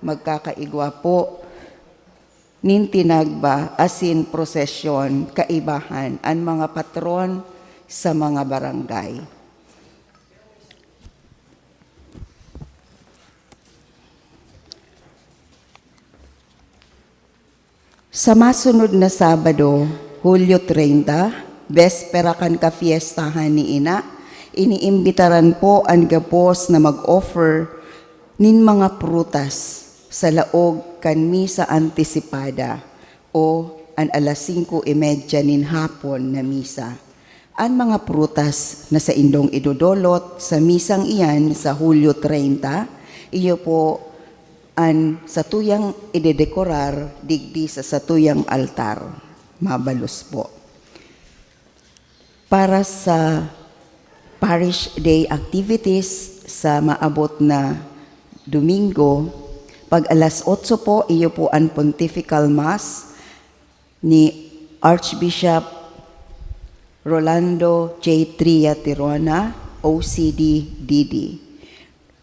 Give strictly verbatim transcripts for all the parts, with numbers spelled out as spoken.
Magkakaigwa po nin tinagba asin prosesyon kaibahan an mga patron sa mga barangay. Sa masunod na Sabado, Hulyo treinta, bespera kan kafiestahan ni Ina, iniimbitaran po an gabos na mag-offer nin mga prutas sa laog kan misa antisipada o an alas singko y media nin hapon na misa. An mga prutas na saindong idodolot sa misang iyan sa Hulyo treinta, iyo po an satuyang idedekorar digdi sa satuyang altar. Mabalos po. Para sa Parish Day activities sa maabot na Domingo, pag alas otso po, iyo po an Pontifical Mass ni Archbishop Rolando J. Tria Tirona, O C D, D D.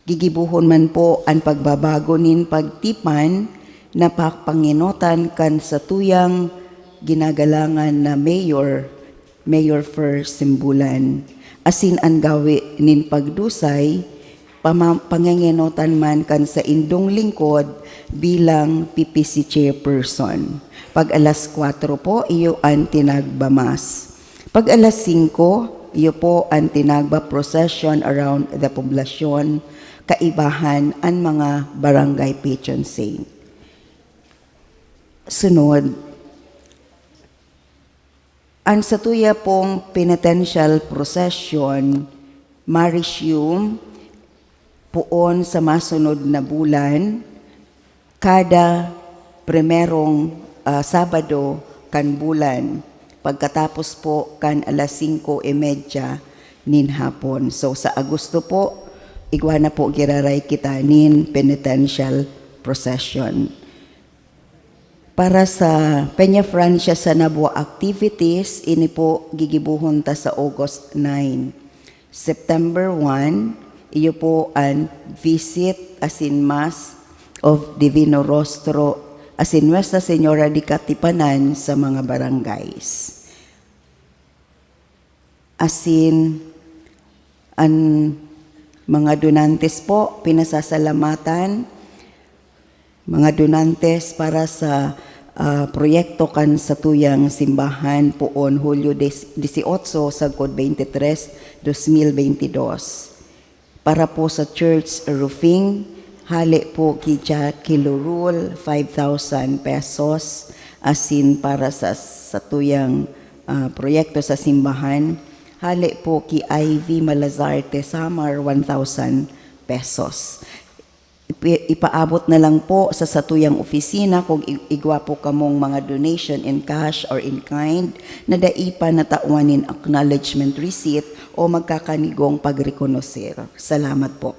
Gigibohon man po an pagbabago nin pagtipan na papangenotan kan satuyang ginagalangan na mayor, Mayor Fer Simbulan, asin an gawe nin pagdusay, pama-, pangengenotan man kan saindong lingkod bilang P P C chairperson. Pag alas kwatro po, iyo an tinagba mass. Pag alas singko, iyo po an tinagba procession around the poblasyon, kaibahan an mga barangay patron saint. Sunod, an satuya pong penitential procession, ma-resume poon sa masunod na bulan, kada primerong, ah, Sabado kan bulan, pagkatapos po kan alas singko y media nin hapon. So, sa Agosto po, igwa na po giraray kita nin penitential procession. Para sa Peña Francia sa Nabua activities, ini po gigibohon ta sa August nine. September one, iyo po an visit asin Mass of Divino Rostro asin Nuestra Señora de Katipanan sa mga barangays. Asin an mga donantes po, pinasasalamatan, mga donantes para sa, ah, proyekto kan satuyang simbahan poon Hulyo des-, dieciocho sagkod veintitrés, dos mil veintidós. Para po sa church roofing, hale po ki Jackie Lurul, five thousand pesos, asin para sa satuyang, ah, proyekto sa simbahan, hale po ki Ivy Malazarte Samar, one thousand pesos. Ipi-, ipaabot na lang po sa satuyang opisina kung i-, igwa po kamong mga donation in cash or in kind na dai pa natawan nin acknowledgement receipt o magkakanigong pagrekonoser. Salamat po.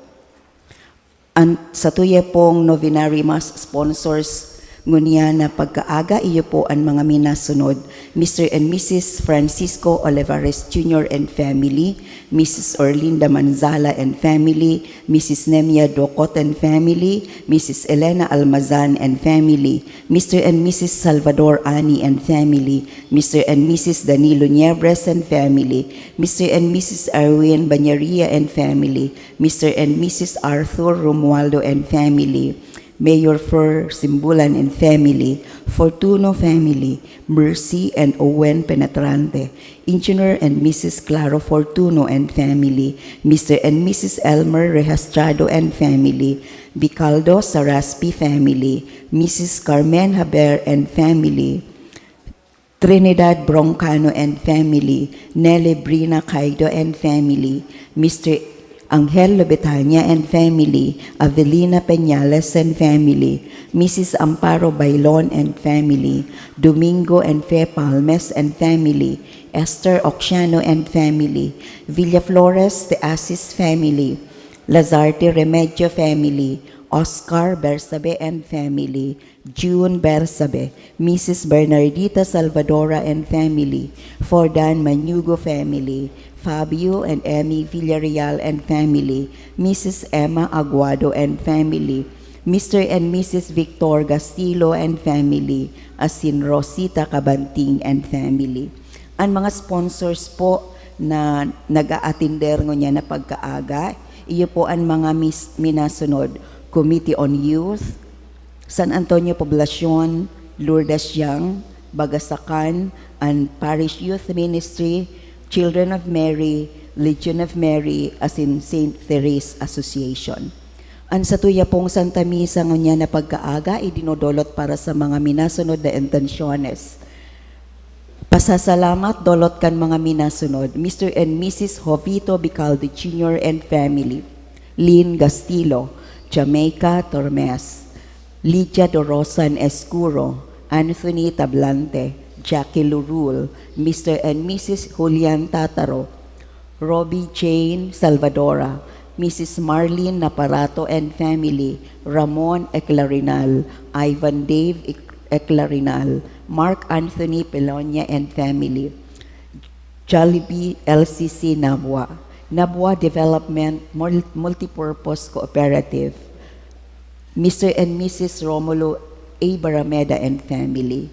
An satuya pong novenary mass sponsors ngunyan na pagkaaga, iyo po an mga minasunod: Mister and Missus Francisco Olivares Junior and family, Missus Orlinda Manzala and family, Missus Nemia Docot and family, Missus Elena Almazan and family, Mister and Missus Salvador Ani and family, Mister and Missus Danilo Niebres and family, Mister and Missus Erwin Bañeria and family, Mister and Missus Arthur Romualdo and family, Mayor Fer Simbulan and family, Fortuno family, Mercy and Owen Penetrante, Engineer and Missus Claro Fortuno and family, Mister and Missus Elmer Rehastrado and family, Bicaldo Saraspi family, Missus Carmen Haber and family, Trinidad Broncano and family, Nelly Brina Caido and family, Mister Angel Lobetania and family, Avelina Peñales and family, Missus Amparo Bailon and family, Domingo and Fe Palmes and family, Esther Occiano and family, Villaflores de Asis family, Lazarte Remedio family, Oscar Bersabe and family, June Bersabe, Missus Bernardita Salvadora and family, Fordan Mañugo family, Fabio and Emmy Villarreal and family, Missus Emma Aguado and family, Mister and Missus Victor Gastilo and family, asin Rosita Cabanting and family. An mga sponsors po na nag-aatender ngunyan na pagkaaga, iyo po an mga mis-, minasunod: Committee on Youth, San Antonio Poblacion, Lourdes Young, Bagasacan, and Parish Youth Ministry, Children of Mary, Legion of Mary, asin Saint Therese Association. An satuya pong Santa Misa ngunyan na pagkaaga, idinodolot para sa mga minasunod na intensyones. Pasasalamat dolot kan mga minasunod: Mister and Missus Jovito Bicaldi Junior and family, Lynn Gastilo, Jamaica Tormes, Lydia Dorosan Escuro, Anthony Tablante, Jackie Lurul, Mister and Missus Julian Tataro, Robbie Jane Salvadora, Missus Marlene Naparato and family, Ramon Eclarinal, Ivan Dave Ec-, Eclarinal, Mark Anthony Pelonia and family, Jollibee L C C Nabua, Nabua Development Mul-, Multipurpose Cooperative, Mister and Missus Romulo A Barameda and family.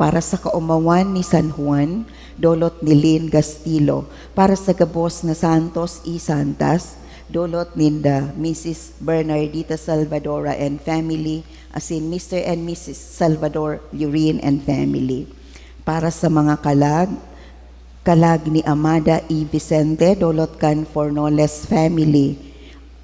Para sa kaomawan ni San Juan, dolot ni Lynn Gastilo. Para sa gabos na Santos y Santas, dolot ninda Missus Bernardita Salvadora and family, asin Mister and Missus Salvador Lurin and family. Para sa mga kalag, kalag ni Amada E Vicente, dolot kan Fornoles family.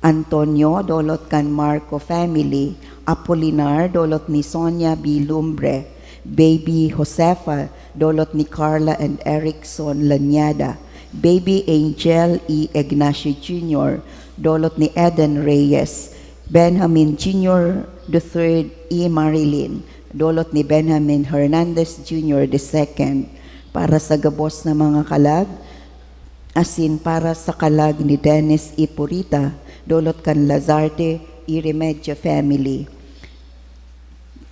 Antonio, dolot kan Marco family. Apolinar, dolot ni Sonia B Lumbre. Baby Josefa, dolot ni Carla and Erickson Lanyada. Baby Angel E Ignacio Junior, dolot ni Eden Reyes. Benjamin Junior the third E Marilyn, dolot ni Benjamin Hernandez Junior the second. Para sa gabos na mga kalag, asin para sa kalag ni Dennis E Purita, dolot kan Lazarte E Remedio family.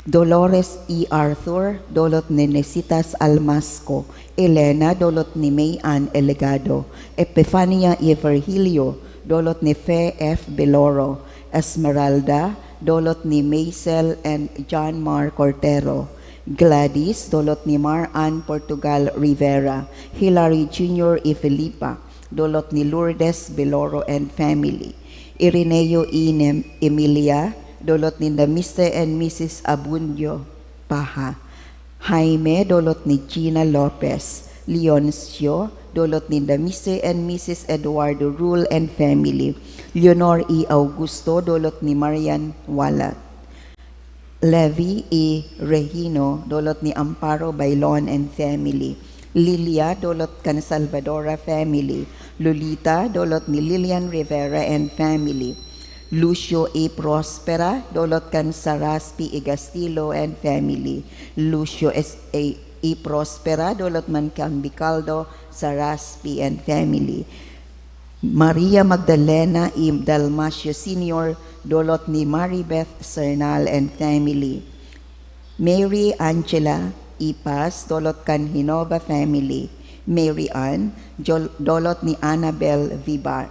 Dolores E Arthur, dolot ni Necitas Almasco. Elena, dolot ni May Ann Elegado. Epifania E Virgilio, dolot ni Fe F Beloro. Esmeralda, dolot ni Maisel and John Mar Cortero. Gladys, dolot ni Mar Ann Portugal Rivera. Hilary Junior E Felipa, dolot ni Lourdes Beloro and family. Ireneo E Nem-, Emilia, dolot ninda Mister and Missus Abundio Paha. Jaime, dolot ni Gina Lopez. Leoncio, dolot ninda Mister and Missus Eduardo Rule and family. Leonor E Augusto, dolot ni Marian Walat. Levi E Regino, dolot ni Amparo Bailon and family. Lilia, dolot kan Salvadora family. Lolita, dolot ni Lilian Rivera and family. Lucio E Prospera, dolot kan Saraspi Igastilo and family. Lucio S A E Prospera, dolot man kan Bicaldo, Saraspi and family. Maria Magdalena E Dalmacio Senior, dolot ni Maribeth Sernal and family. Mary Angela E Paz, dolot kan Genova family. Mary Ann, jol-, dolot ni Annabel Vibar.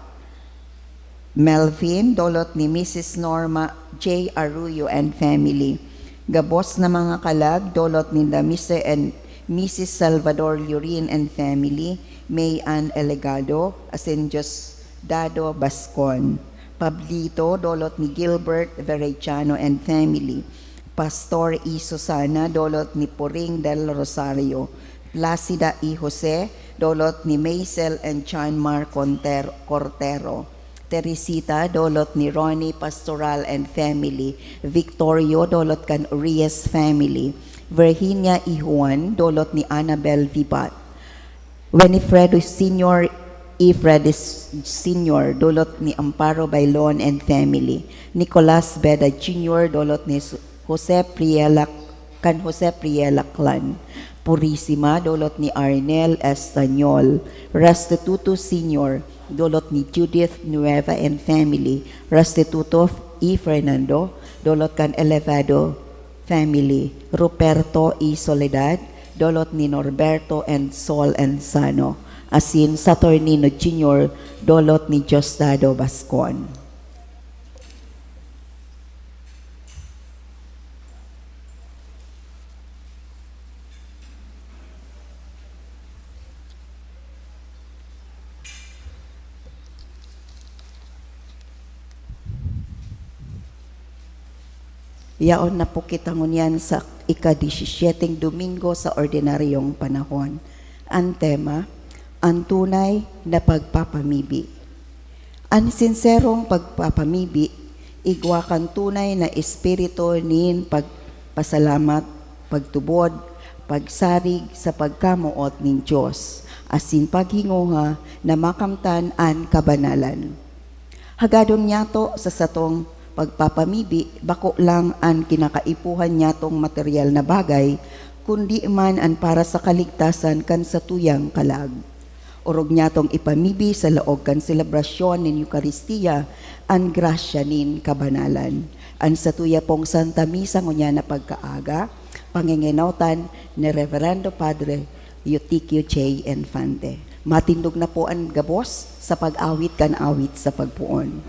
Melvin, dolot ni Missus Norma J Arroyo and family. Gabos na mga kalag, dolot ninda Mister and Missus Salvador Lurin and family, May Ann Elegado, asin Diosdado Bascon. Pablito, dolot ni Gilbert Vereciano and family. Pastor E Susana, dolot ni Puring del Rosario. Placida E Jose, dolot ni Maisel and John Mar Conter-, Cortero. Teresita, dolot ni Ronnie Pastoral and family. Victorio, dolot kan Urias family. Virginia E Juan, dolot ni Annabel Vibat. Winifredo Senior, E Fredis Senior, dolot ni Amparo Bailon and family. Nicolas Beda Junior, dolot ni Su-, Jose Priela, kan Jose Priela clan. Purisima, dolot ni Arnel Estanyol. Restituto Senior, dolot ni Judith Nueva and family. Restituto E Fernando, dolot kan Elevado family. Ruperto E Soledad, dolot ni Norberto and Sol Enzano. Asin Saturnino Junior, dolot ni Diosdado Bascon. Yaon na po kita ngunyan sa ika-disisyeteng Domingo sa Ordinaryong Panahon. Ang tema, Ang Tunay na Pagpapamibi. An sinserong pagpapamibi, igwa kan tunay na espiritu nin pagpasalamat, pagtubod, pagsarig sa pagkamoot nin Dios, asin paghingoha na makamtan an kabanalan. Hagadon niyato sa satong pagpapamibi, bako lang an kinakaipuhan niyatong material na bagay, kundi man an para sa kaligtasan kan satuyang kalag. Orog niyatong ipamibi sa laog kan selebrasyon nin Eukaristia an grasya nin kabanalan. An satuya pong Santa Misa ngunyan na pagkaaga, pangengenotan ni Reverendo Padre Eutyquio J. Infante. Matindog na po an gabos sa pag-awit kan awit sa pagpoon.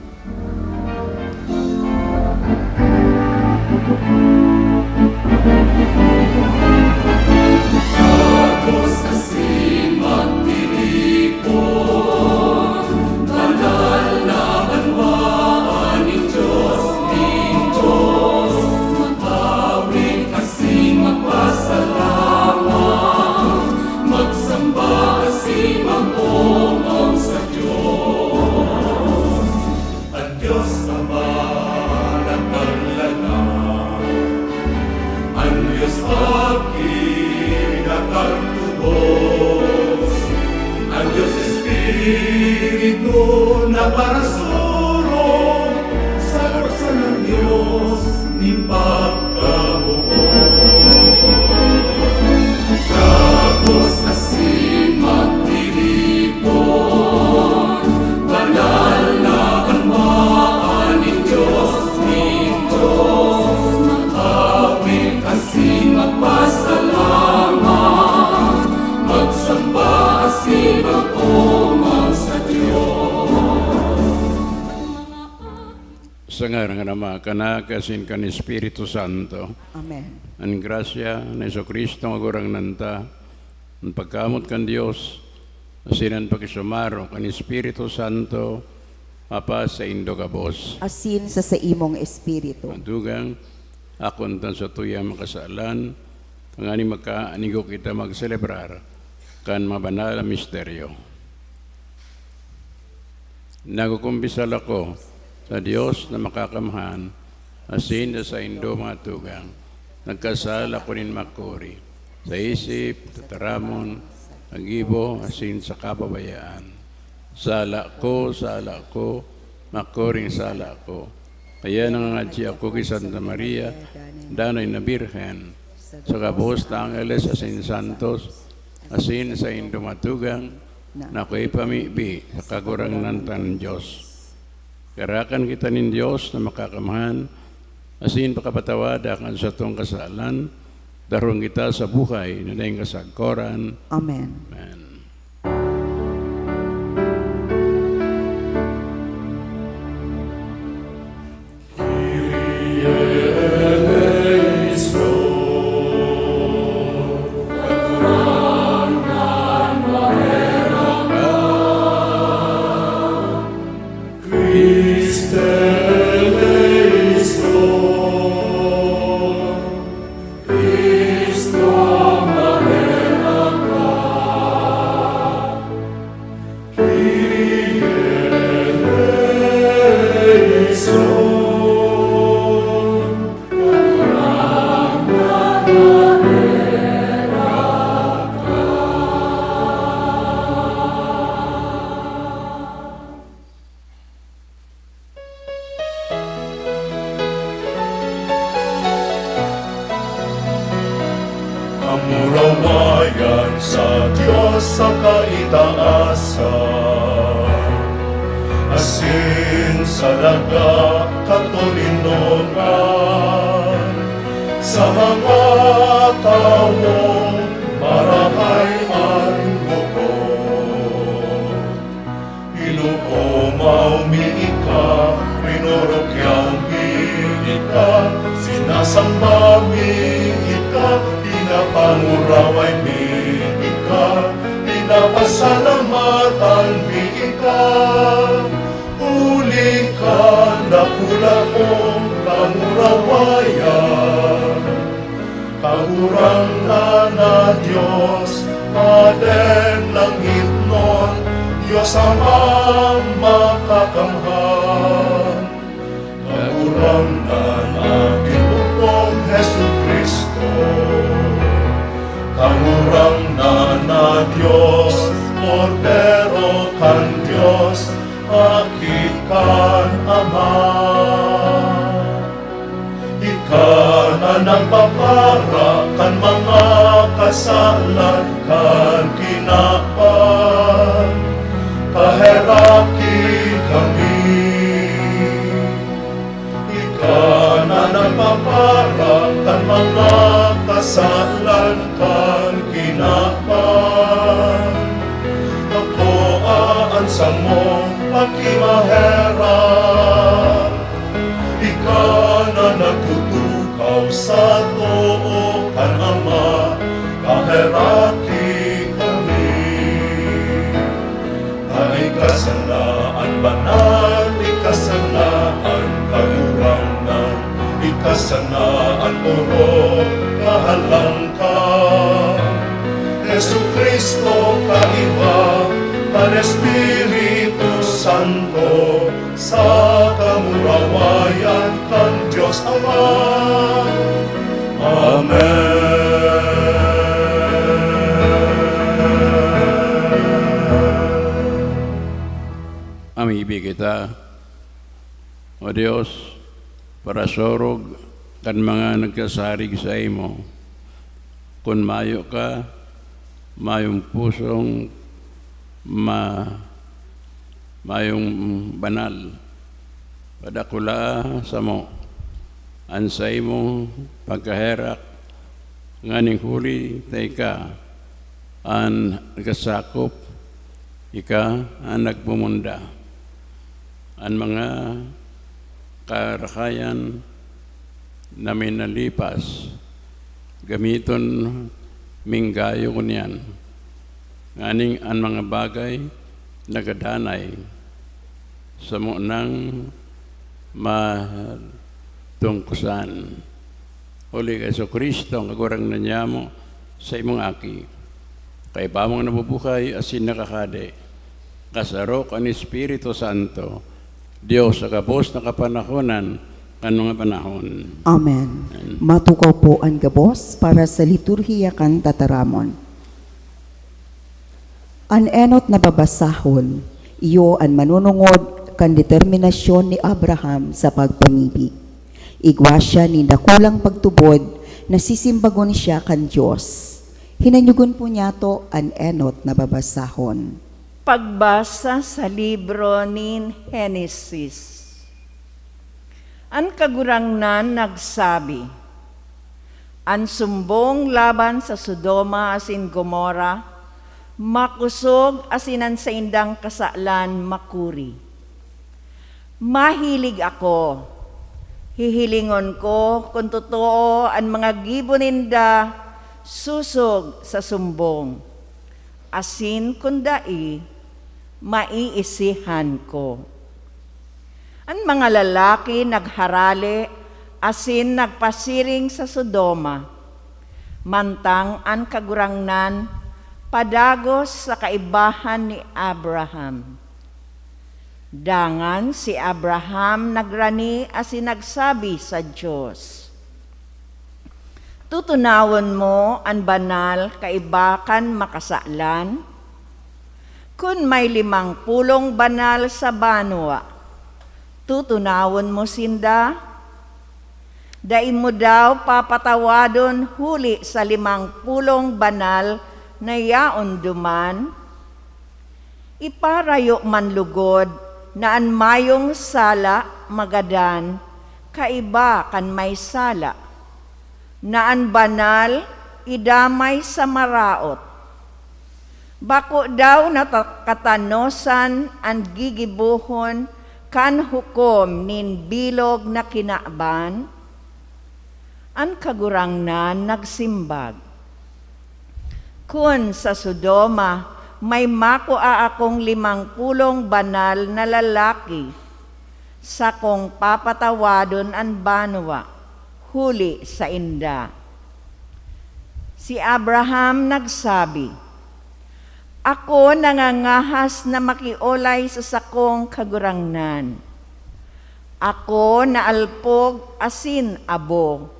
Magsamba asin mag-omom sa Dios. An Dios Ama nagkaglalang, an Dios Aki nagkagtubos, an Dios Espiritu na parasurog sa pagsalang Dios nin pagkabuo. Gabos asin magtiripon, banal na banwaan nin Dios, nin Dios. Mag-awit asin magpasalamat, magsamba asin mag-omom sa Dios. Sa ngaran kan Ama, kan Anak, asin kan Espiritu Santo. Amen. An grasya ni Jesu-Cristo, Kagurangnan ta, an pagkamoot kan Dios, asin an pakisumaro kan Espiritu Santo, mapasaindo gabos. Asin sa saimong espiritu. Madugang, akon tan satuyang mga kasalan, nganing magkaanigo kita magselebrar kan mga banal na misteryo. Nagkukumpisal ako sa Dios na Makakamhan, asin sa saindo mga tugang, nagkasala ako nin makuri, sa isip, tataramon, nagibo, asin sa kapabayaan. Sala ko, sala ko, makuring sala ko. Kaya nangangadyi ako ki Santa Maria, danay na Birhen, sa gabos na angeles asin santos, asin sa saindo mga tugang, na ako ipamibi sa Kagurangnan tang Dios. Karakan kita nin Dios na Makakamhan, asin pakapatawada kan satong kasalan, darong kita sa buhay na daing kasagkoran. Amen. Amen. Kamurawayan sa Dios sa kaitaasan, asin sa daga katoninongan, sa mga tawong marahay an bukod. Inokomaw mi ika, rinorokyaw mi ika, sinasamba mi ika, pinapanguraway mi ika, pinapasalamatan mi ika. Huli kan dakula mong kamurawayan. Kagurangnan na Dios, Hadeng langitnon, Dios Amang makakamhan. Kagurangnan na Ginoo, Jesu-Cristo. Kagurangnan na Dios, Kordero kan Dios, Aki kan Ama. Ika na nagpapara kan mga kasalan kan kinaban, kaheraki kami. Ika na nagpapara kan mga kasalan kan kinaban, akoa an samong pakimaherak. Ika na nagtutukaw sa too kan Ama, kaheraki kami. Ika sana an banal, ika sana an Kagurangnan, ika sana an orog kahalangkahan. Jesu-Cristo, kaiba kan Espiritu Santo, sa kamurawayan kan Dios Ama. Amen. Amibi kita, O Dios, parasurog kan mga nagsasarig saimo. Kun mayo ka, mayong pusong ma-, mayong banal, padakula samo an saimong pagkaherak, nganing huli ta ika an nagkasakop, ika an nagmumunda. An mga karakayan na minalipas, gamiton ming gayo ngunyan, nganing an mga bagay nagadanay, samo nang matungkosan. Huli ki Jesu-Cristo, an Kagurangnan nyamo, sa imong Aki, kaiba mong nabubuhay asin nakakade, kasaro kan Espiritu Santo, Dios sa gabos na kapanahonan kan mga panahon. Amen. Amen. Matukaw po an gabos para sa liturhiya kan tataramon. An enot na babasahon, iyo an manunungod kan determinasyon ni Abraham sa pagpamibi. Igwa siya nin dakulang pagtubod na sisimbagon siya kan Dios. Hinanyogon po niyato an enot na babasahon. Pagbasa sa libro nin Henesis. An Kagurangnan nagsabi, "An sumbong laban sa Sodoma asin Gomorra makosog, asin an saindang kasalan makuri. Mahilig ako. Hihilingon ko kun totoo an mga gibo ninda sosog sa sumbong, asin kun dai, maiisihan ko." An mga lalaki nagharale asin nagpasiring sa Sodoma, mantang an Kagurangnan padagos sa kaibahan ni Abraham. Dangan si Abraham nagrani asin nagsabi sa Dios, "Tutunawon mo an banal kaiba kan makasalan? Kun may limang pulong banal sa banwa, tutunawon mo sinda? Dai mo daw papatawadon huli sa limang pulong banal na yaon duman? Iparayo man logod na an mayong sala magadan kaiba kan may sala, na an banal idamay sa maraot. Bako daw na ta-, katanosan an gigibohon kan hukom nin bilog na kinaban?" An Kagurangnan nagsimbag, "Kun sa Sodoma may makua akong limang pulong banal na lalaki, sakong papatawadon an banwa huli sainda. Si Abraham nagsabi, "Ako nangangahas na makiolay sa sakong kagurangnan. Ako naalpog asin abo.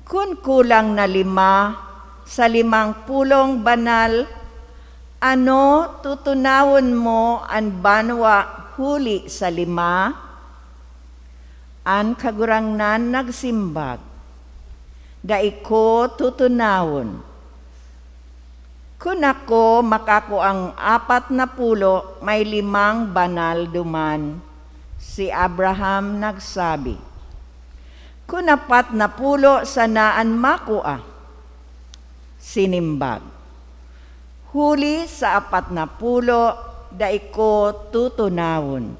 Kun kulang na lima sa limang pulong banal, ano, tutunawon mo an banwa huli sa lima?" An Kagurangnan nagsimbag, "Dai ko tutunawon." "Kun ako makakuang apat na pulo, may limang banal duman." Si Abraham nagsabi, "Kun apat na pulo sana an makua," sinimbag, "huli sa apat na pulo, dai ko tutunawon."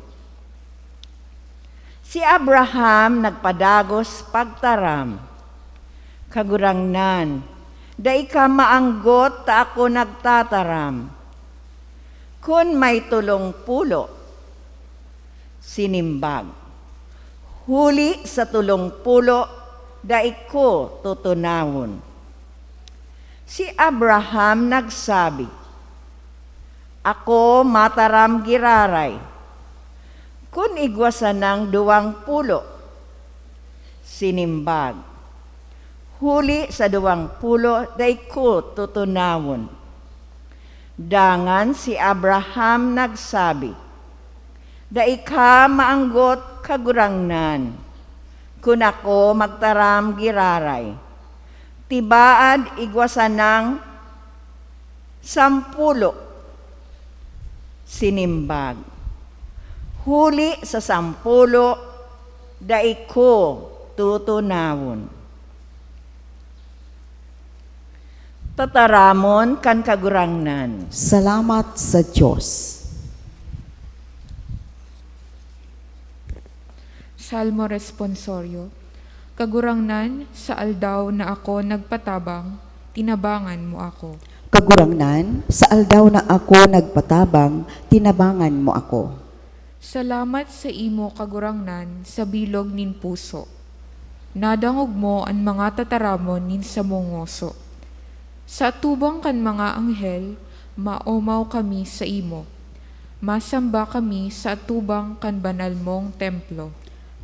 Si Abraham nagpadagos pagtaram, "Kagurangnan, dai ka maanggot ta ako nagtataram. Kun may tolong pulo," sinimbag, "huli sa tolong pulo, dai ko tutunawon." Si Abraham nagsabi, "Ako mataram giraray, kun igwa sanang duwang pulo." Sinimbag, "Huli sa duwang pulo, dai ko tutunawon." Dangan si Abraham nagsabi, "Dai ka maanggot, Kagurangnan, kun ako magtaram giraray. Tibaad igwa sanang sampulo." Sinimbag, "Huli sa sampulo, dai ko tutunawon." Tataramon kan Kagurangnan. Salamat sa Dios. Salmo Responsorio. Kagurangnan, sa aldaw na ako nagpatabang, tinabangan mo ako. Kagurangnan, sa aldaw na ako nagpatabang, tinabangan mo ako. Salamat sa imo, Kagurangnan, sa bilog nin puso. Nadangog mo an mga tataramon nin samong ngoso. Sa atubang kan mga anghel, maomaw kami sa imo. Masamba kami sa atubang kan banal mong templo.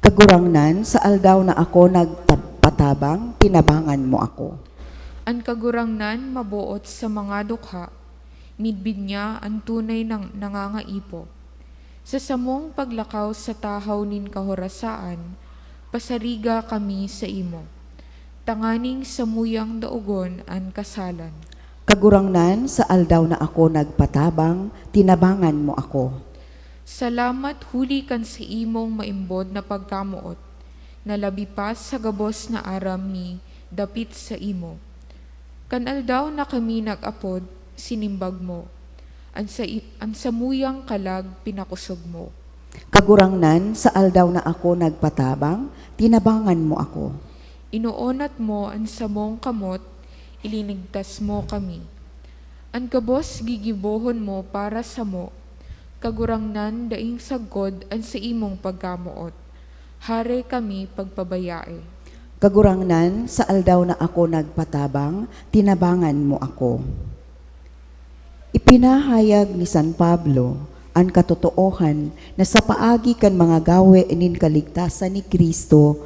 Kagurangnan, sa aldaw na ako nagpatabang, tinabangan mo ako. An Kagurangnan maboot sa mga dukha, midbid niya an tunay nang nangangaipo. Sa samong paglakaw sa tahaw nin kahorasaan, pasariga kami sa imo, tanganing samuyang daogon an kasalan. Kagurangnan, sa aldaw na ako nagpatabang, tinabangan mo ako. Salamat huli kan sa imong maimbod na pagkamoot, na labi pa sa gabos na aram mi dapit sa imo. Kan aldaw na kami nag-apod, sinimbag mo. An sa i-, an samuyang kalag pinakosog mo. Kagurangnan, sa aldaw na ako nagpatabang, tinabangan mo ako. Inoonat mo an samong kamot, ilinigtas mo kami. An gabos gigibohon mo para samo, Kagurangnan, daing sagkod an sa imong pagkamoot. Hare kami pagpabayae. Kagurangnan, sa aldaw na ako nagpatabang, tinabangan mo ako. Ipinahayag ni San Pablo an katotoohan na sa paagi kan mga gawe nin kaligtasan ni Cristo,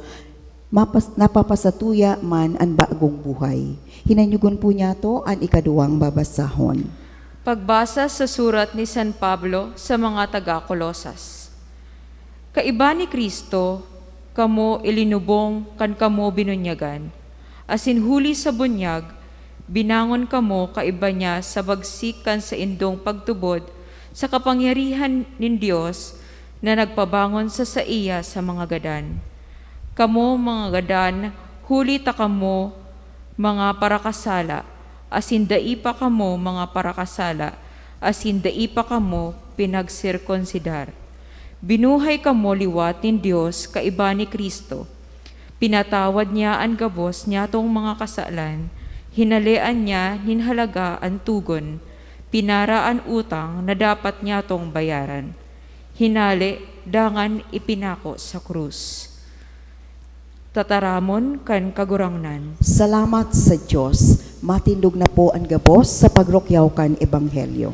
mapas-, napapasatuya man an bagong buhay. Hinanyugon po niyato an ikaduwang babasahon. Pagbasa sa surat ni San Pablo sa mga taga Colosas. Kaiba ni Cristo, kamo ilinubong kan kamo binunyagan, asin huli sa bunyag, binangon kamo kaiba niya sa bagsik kan saindong pagtubod sa kapangyarihan nin Dios na nagpabangon sa saiya sa mga gadan. Kamo, mga gadan, huli ta kamo mga parakasala, asin dai pa kamo mga parakasala, asin dai pa kamo pinagsirkunsidar. Binuhay kamo liwat nin Dios kaiba ni Cristo. Pinatawad niya an gabos niyatong mga kasalan, hinalean niya nin halaga an togon, pinara an utang na dapat niyatong bayaran. Hinale, dangan ipinako sa krus. Tataramon kan Kagurangnan. Salamat sa Diyos. Matindog na po an gabos sa pagrukyaw kan Ebanghelyo.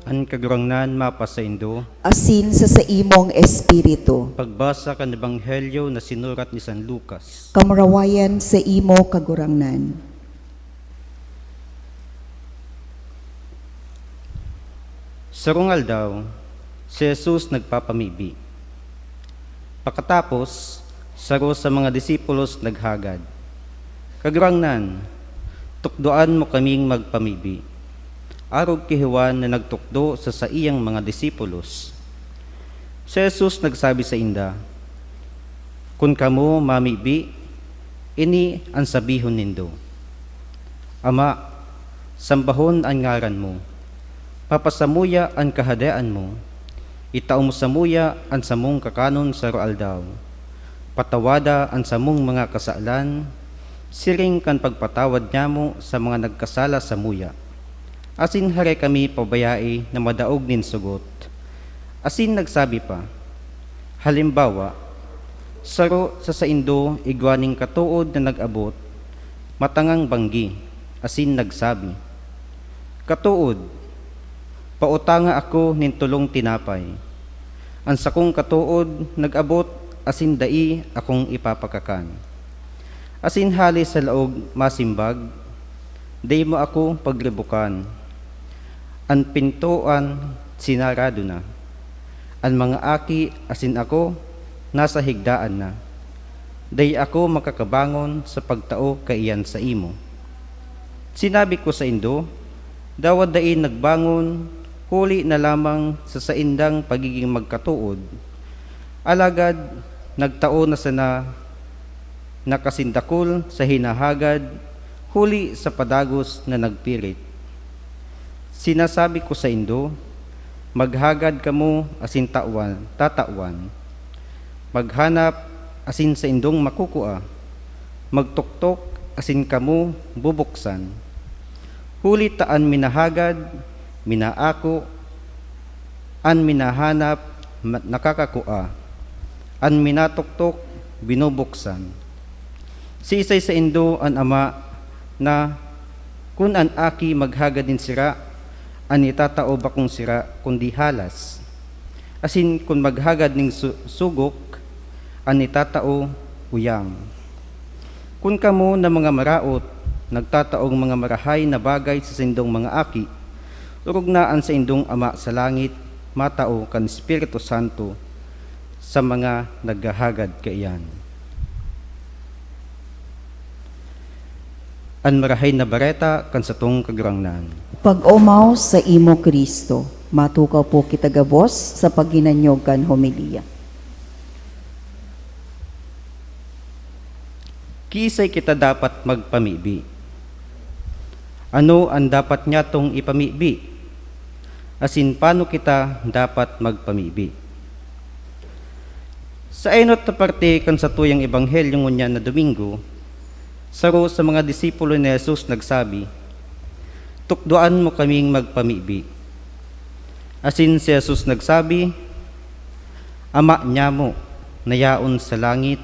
An Kagurangnan mapasaindo. Asin sa saimong espiritu. Pagbasa kan Ebanghelyo na sinurat ni San Lucas. Kamurawayan sa imo, Kagurangnan. Sarong aldaw, si Jesus nagpapamibi. Pakatapos, saro sa mga disipulos naghagad, "Kagurangnan, tukdoan mo kaming magpamibi, arog ki Juan na nagtukdo sa saiyang mga disipulos." Si Jesus nagsabi sainda, "Kun kamo mamibi, ini an sabihon nindo: 'Ama, sambahon an ngaran mo. Papasamuya an Kahadean mo. Itao mo samuya an samong kakanon sa aroaldaw. Patawada an samong mga kasalan, siring kan pagpatawad nyamo sa mga nagkasala samuya. Asin hare kami pabayai na madaog nin sugot.'" Asin nagsabi pa, "Halimbawa, saro sa saindo igwa nin katood na nag-abot matangang banggi, asin nagsabi, 'Katood, pautanga ako nin tolong tinapay.' An sakong katood nag-abot asin dai akong ipapakakan. Asin hale sa laog masimbag, 'Dai mo ako pagribokan. An pintoan sinarado na. An mga aki asin ako nasa higdaan na. Dai ako makakabangon sa pagtao kaiyan saimo.' Sinabi ko saindo, dawa dai nagbangon huli na lamang sa saindang pagigin magkatood, alagad nagtao na sana na kasindakul sa hinahagad huli sa padagos na nagpirit. Sinasabi ko saindo, maghagad kamo asin tawan, tatawan. Maghanap asin saindong makukua. Magtoktok asin kamo bubuksan. Huli ta an minahagad, minaako, an minahanap, ma-, nakakakua, an minatoktok, binubuksan. Siisay saindo an ama na, kun an aki maghagad nin sira, an itatao bakong sira, kundi halas? Asin kun maghagad nin su-, sugok, an itatao, uyang? Kun kamo na mga maraot, nagtataong mga marahay na bagay sa saindong mga aki, orog na an saindong Ama sa langit matao kan Espiritu Santo sa mga naghahagad kaiyan. An Marahay na Bareta kan satong Kagurangnan. Pag-omaw sa imo, Cristo. Matukaw po kita gabos sa paghinanyog kan homilya. Kiisay kita dapat magpamibi? Ano an dapat nyatong ipamibi? Asin paano kita dapat magpamibi? Sa enot na parte kan satuyang ebanghelyo ngunyan na Domingo, saro sa mga disipulo ni Jesus nagsabi, "Tukdoan mo kaming magpamibi." Asin si Jesus nagsabi, Ama nyamo na yaon sa langit,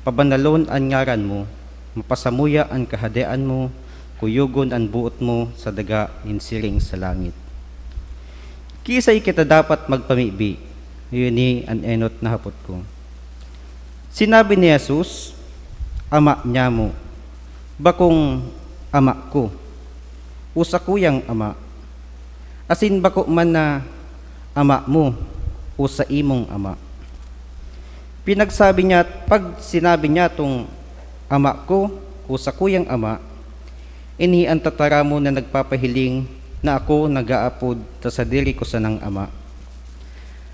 pabanalon an ngaran mo, mapasamuya an kahadean mo, kuyogon an boot mo sa daga nin siring sa langit. Kiisay kita dapat magpamibi? Iyo ni an enot na hapot ko. Sinabi ni Jesus, "Ama nyamo, bakong ama ko, o sakuyang ama, asin bako man na ama mo o saimong ama." Pinagsabi niya, pag sinabi niya tong "Ama ko" o "Sakuyang ama," ini an tataramon na nagpapahiling na ako nag-aapod sa sadiri ko sanang ama.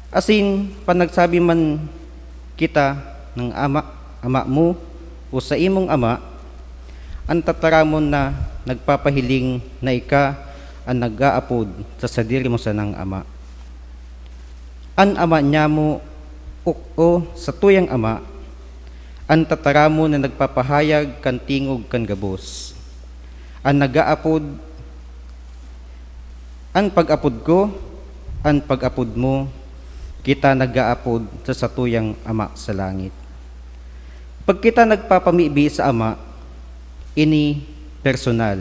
Asin, panagsabi man kita ng "Ama, ama mo" o "Saimong ama," an tataramon na nagpapahiling na ika an nag-aapod sa sadiri mo sanang ama. An ama nyamo o, o satuyang ama, an tataramon na nagpapahayag kan tingog kan gabos. An nag-aapod, an pag-apod ko, an pag-apod mo, kita nag-aapod sa satuyang Ama sa langit. Pag kita nagpapamibi sa Ama, ini personal.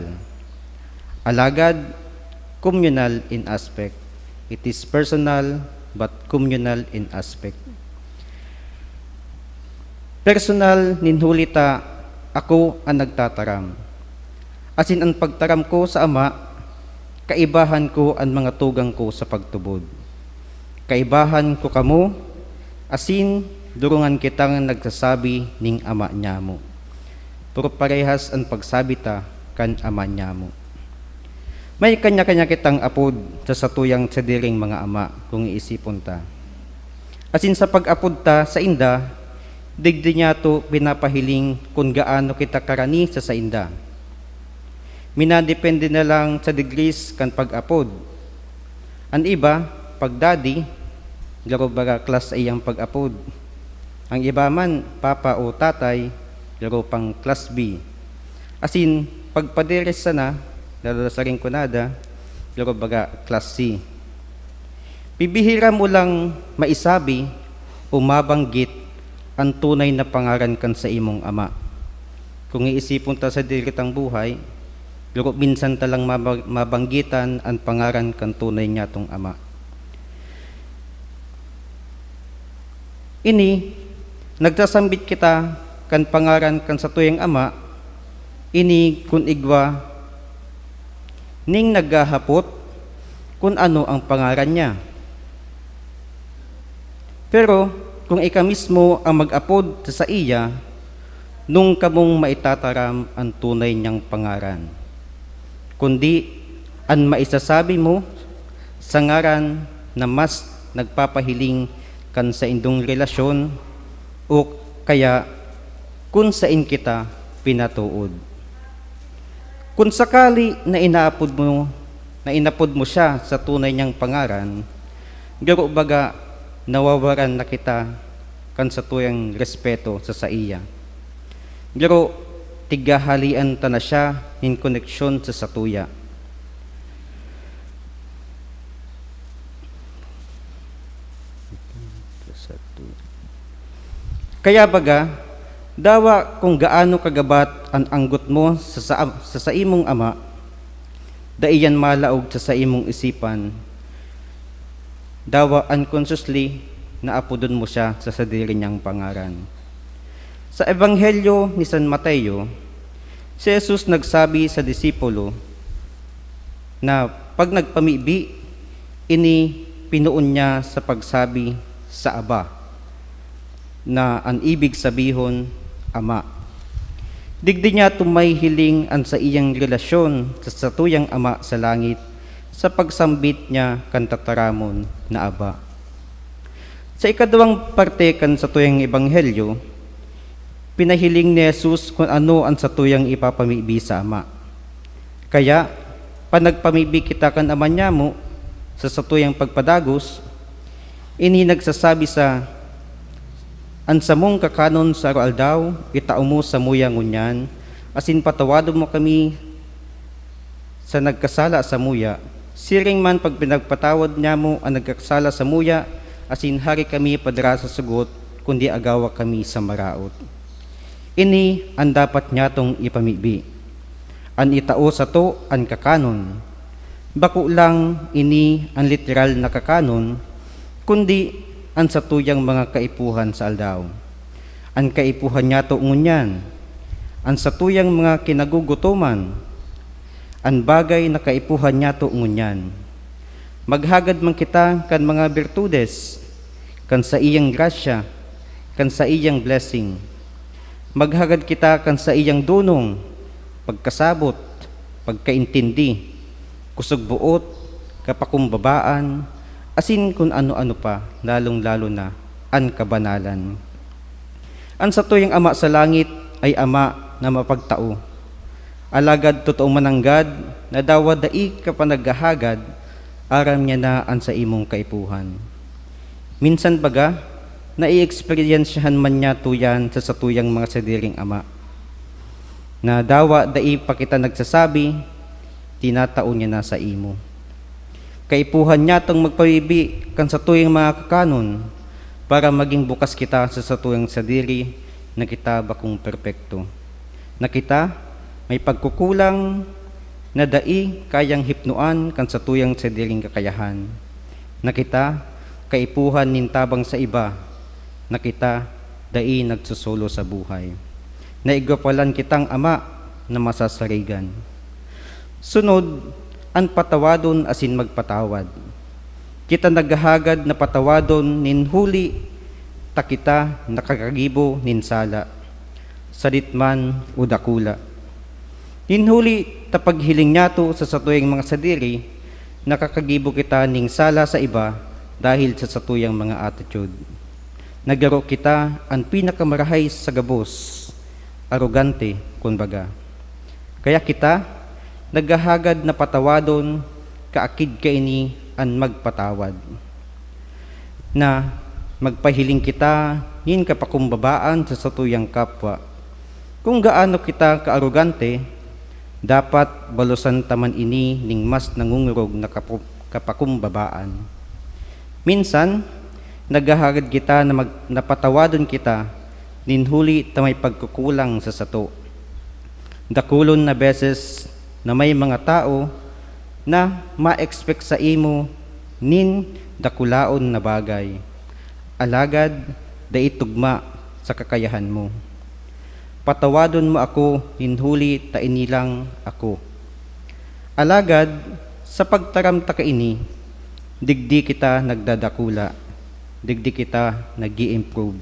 Alagad, communal in aspect. It is personal but communal in aspect. Personal nin huli ta ako an nagtataram. Asin an pagtaram ko sa Ama, kaibahan ko an mga tugang ko sa pagtubod. Kaibahan ko kamo, asin durungan kitang nagsasabi nin Ama nyamo. Pero parehas an pagsabi ta kan Ama nyamo. May kanya-kanya kitang apod sa satuyang sadiring mga ama, kung iisipon ta. Asin sa pag-apod ta sainda, digdi niyato pinapahiling kun gaano kita karani sa sainda. Minadepende na lang sa degrees kan pag-apod. An iba, pag daddy, garo baga class A ang pag-apod. Ang iba man, papa o tatay, garo pang class B. Asin, pag padre sana, lalo na sa Rinconada, garo baga class C. Bibihira mo lang maisabi o mabanggit an tunay na pangaran kan saimong ama. Kung iisipon ta sa diritang buhay, garo minsan ta lang maba-, mabanggitan an pangaran kan tunay nyatong ama. Ini, nagsasambit kita kan pangaran kan satuyang ama, ini kun igwa ning naghahapot kun ano ang pangaran niya. Pero kung ika mismo ang mag-apod sa saiya, nung kamong maitataram an tunay niyang pangaran. Kundi an maisasabi mo sa ngaran na mas nagpapahiling kan saindong relasyon o kaya kun saen kita pinatood. Kun sakali na inaapod mo, na inapod mo siya sa tunay niyang pangaran, garo baga nawawaran na kita kan satuyang respeto sa saiya. Garo, tighahalean ta na siya nin koneksyon sa satuya. Kaya baga, dawa kung gaano kagabat an anggot mo sa, sa, sa saimong ama, dai yan malaog sa saimong isipan, dawa unconsciously na apodon mo siya sa sadiri niyang pangaran. Sa Ebanghelyo ni San Mateo, si Jesus nagsabi sa disipulo na pag nagpamibi, ini pinoon niya sa pagsabi sa Aba, na an ibig sabihon, Ama. Digdi niya tumay hiling an saiyang relasyon sa satuyang Ama sa langit sa pagsambit niya kan tataramon na Aba. Sa ikaduwang parte kan satuyang ebanghelyo, pinahiling ni Jesus kun ano an satuyang ipapamibi sa Ama. Kaya, panagpamibi kita kan Ama nyamo sa satuyang pagpadagos, ini nagsasabi sa, "An samong kakanon sa aroaldaw, itao mo samuya ngunyan, asin patawadon mo kami sa nagkasala samuya, siring man pag pinagpatawad nyamo an nagkasala samuya, asin hari kami padara sa sugot, kundi agawa kami sa maraot. Ini an dapat nyatong ipamibi. An itao sato an kakanon. Bako lang ini an literal na kakanon, kundi an satuyang mga kaipuhan sa aldaw. An kaipuhan nyato ngunyan, an satuyang mga kinagugutoman, an bagay na kaipuhan nyato ngunyan. Maghagad man kita kan mga birtudes, kan saiyang grasya, kan saiyang blessing. Maghagad kita kan saiyang dunong, pagkasabot, pagkaintindi, kusog boot, kapakumbabaan, asin kun ano-ano pa, lalong-lalo na an kabanalan. An satuyang Ama sa langit ay Ama na mapagtao. Alagad totoo mananggad na dawa dai ka pa naghahagad, aram niya na an saimong kaipuhan. Minsan baga, nai-eksperyensyahan man niya tuyan sa satuyang mga sadiring ama, na dawa dai pa kita nagsasabi, tinatao niya na saimo. Kaipuhan niyatong magpabibi kan satuyang mga kakanon para maging bukas kita sa satuyang sadiri na kita bakong perpekto, na kita may pagkukulang na dai kayang hipnoan kan satuyang sadiring kakayahan, na kita kaipuhan nin tabang sa iba, na kita dai nagsosolo sa buhay, na igwa palan kitang ama na masasarigan. Sunod, an patawadon asin magpatawad. Kita naghahagad na patawadon nin huli ta kita nakakagibo nin sala, sadit man o dakula. Nin huli ta paghiling nyato sa satuyang mga sadiri, nakakagibo kita nin sala sa iba dahil sa satuyang mga attitude. Nagaro kita an pinakamarahay sa gabos, arogante, kun baga. Kaya kita naghahagad na patawadon, kaakid kaini an magpatawad, na magpahiling kita nin kapakumbabaan sa satuyang kapwa. Kung gaano kita kaarogante, dapat balosan ta man ini nin mas nangungurog na kapu-, kapakumbabaan. Minsan, naghahagad kita na mag-, na patawadon kita nin huli ta may pagkukulang sa sato. Dakulon na beses na may mga tawo na ma-expect saimo nin dakulaon na bagay, alagad dai tugma sa kakayahan mo. Patawadon mo ako nin huli ta ini lang ako. Alagad, sa pagtaram ta kaini, digdi kita nagdadakula, digdi kita nag-i-improve.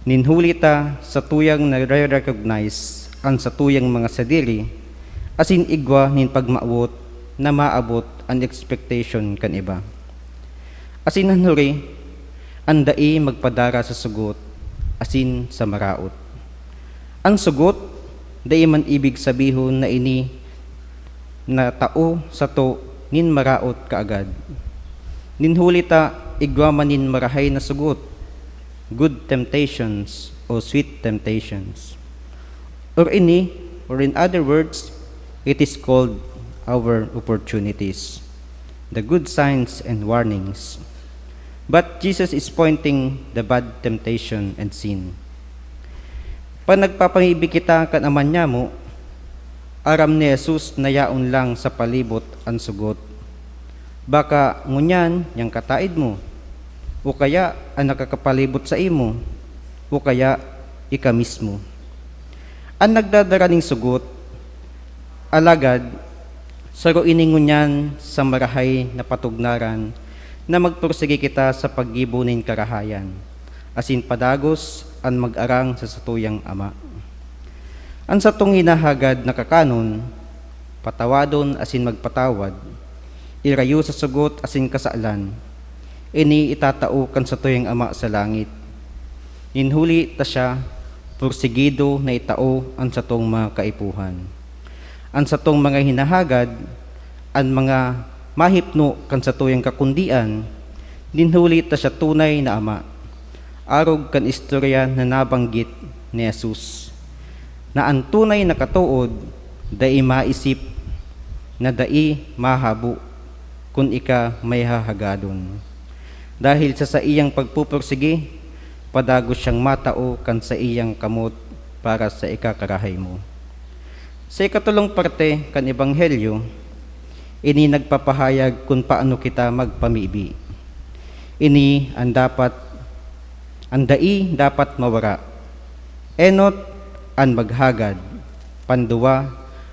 Nin huli ta satuyang nare-recognize an satuyang mga sadiri, asin igwa nin pagmawot na maabot an expectation kan iba. Asin an huri, an dai magpadara sa sugot asin sa maraot. An sugot, dai man ibig sabihon na ini na tao sato nin maraot kaagad. Nin huli ta igwa man nin marahay na sugot, good temptations o sweet temptations. Or ini, or in other words, it is called our opportunities, the good signs and warnings. But Jesus is pointing the bad temptation and sin. Pag nagpapamibi kita kan Ama nyamo, aram ni Jesus na yaon lang sa palibot an sugot. Baka ngunyan yang kataed mo, o kaya an nakakapalibot saimo, o kaya ika mismo. An nagdadara nin sugot, alagad, saro ini ngunyan sa marahay na patugnaran na magpursige kita sa paggibo nin karahayan, asin padagos an mag-arang sa satuyang Ama. An satong hinahagad na kakanon, patawadon asin magpatawad, irayo sa sugot asin kasalan, ini itatao kan satuyang Ama sa langit. Nin huli ta siya, pursigido na itao an satong mga kaipuhan. An satong mga hinahagad, an mga mahipno kan satuyang kakundian, nin huli ta siya tunay na Ama. Arog kan istorya na nabanggit ni Jesus, na an tunay na katood dai maisip, na dai mahabo kun ika may hahagadon. Dahil sa saiyang pagpupursigi, padagos siyang matao kan saiyang kamot para sa ikakarahay mo. Sa ikatolong parte kan Ebanghelyo, ini nagpapahayag kun paano kita magpamibi. Ini an dapat, an dai dapat mawara. Enot an maghagad, panduwa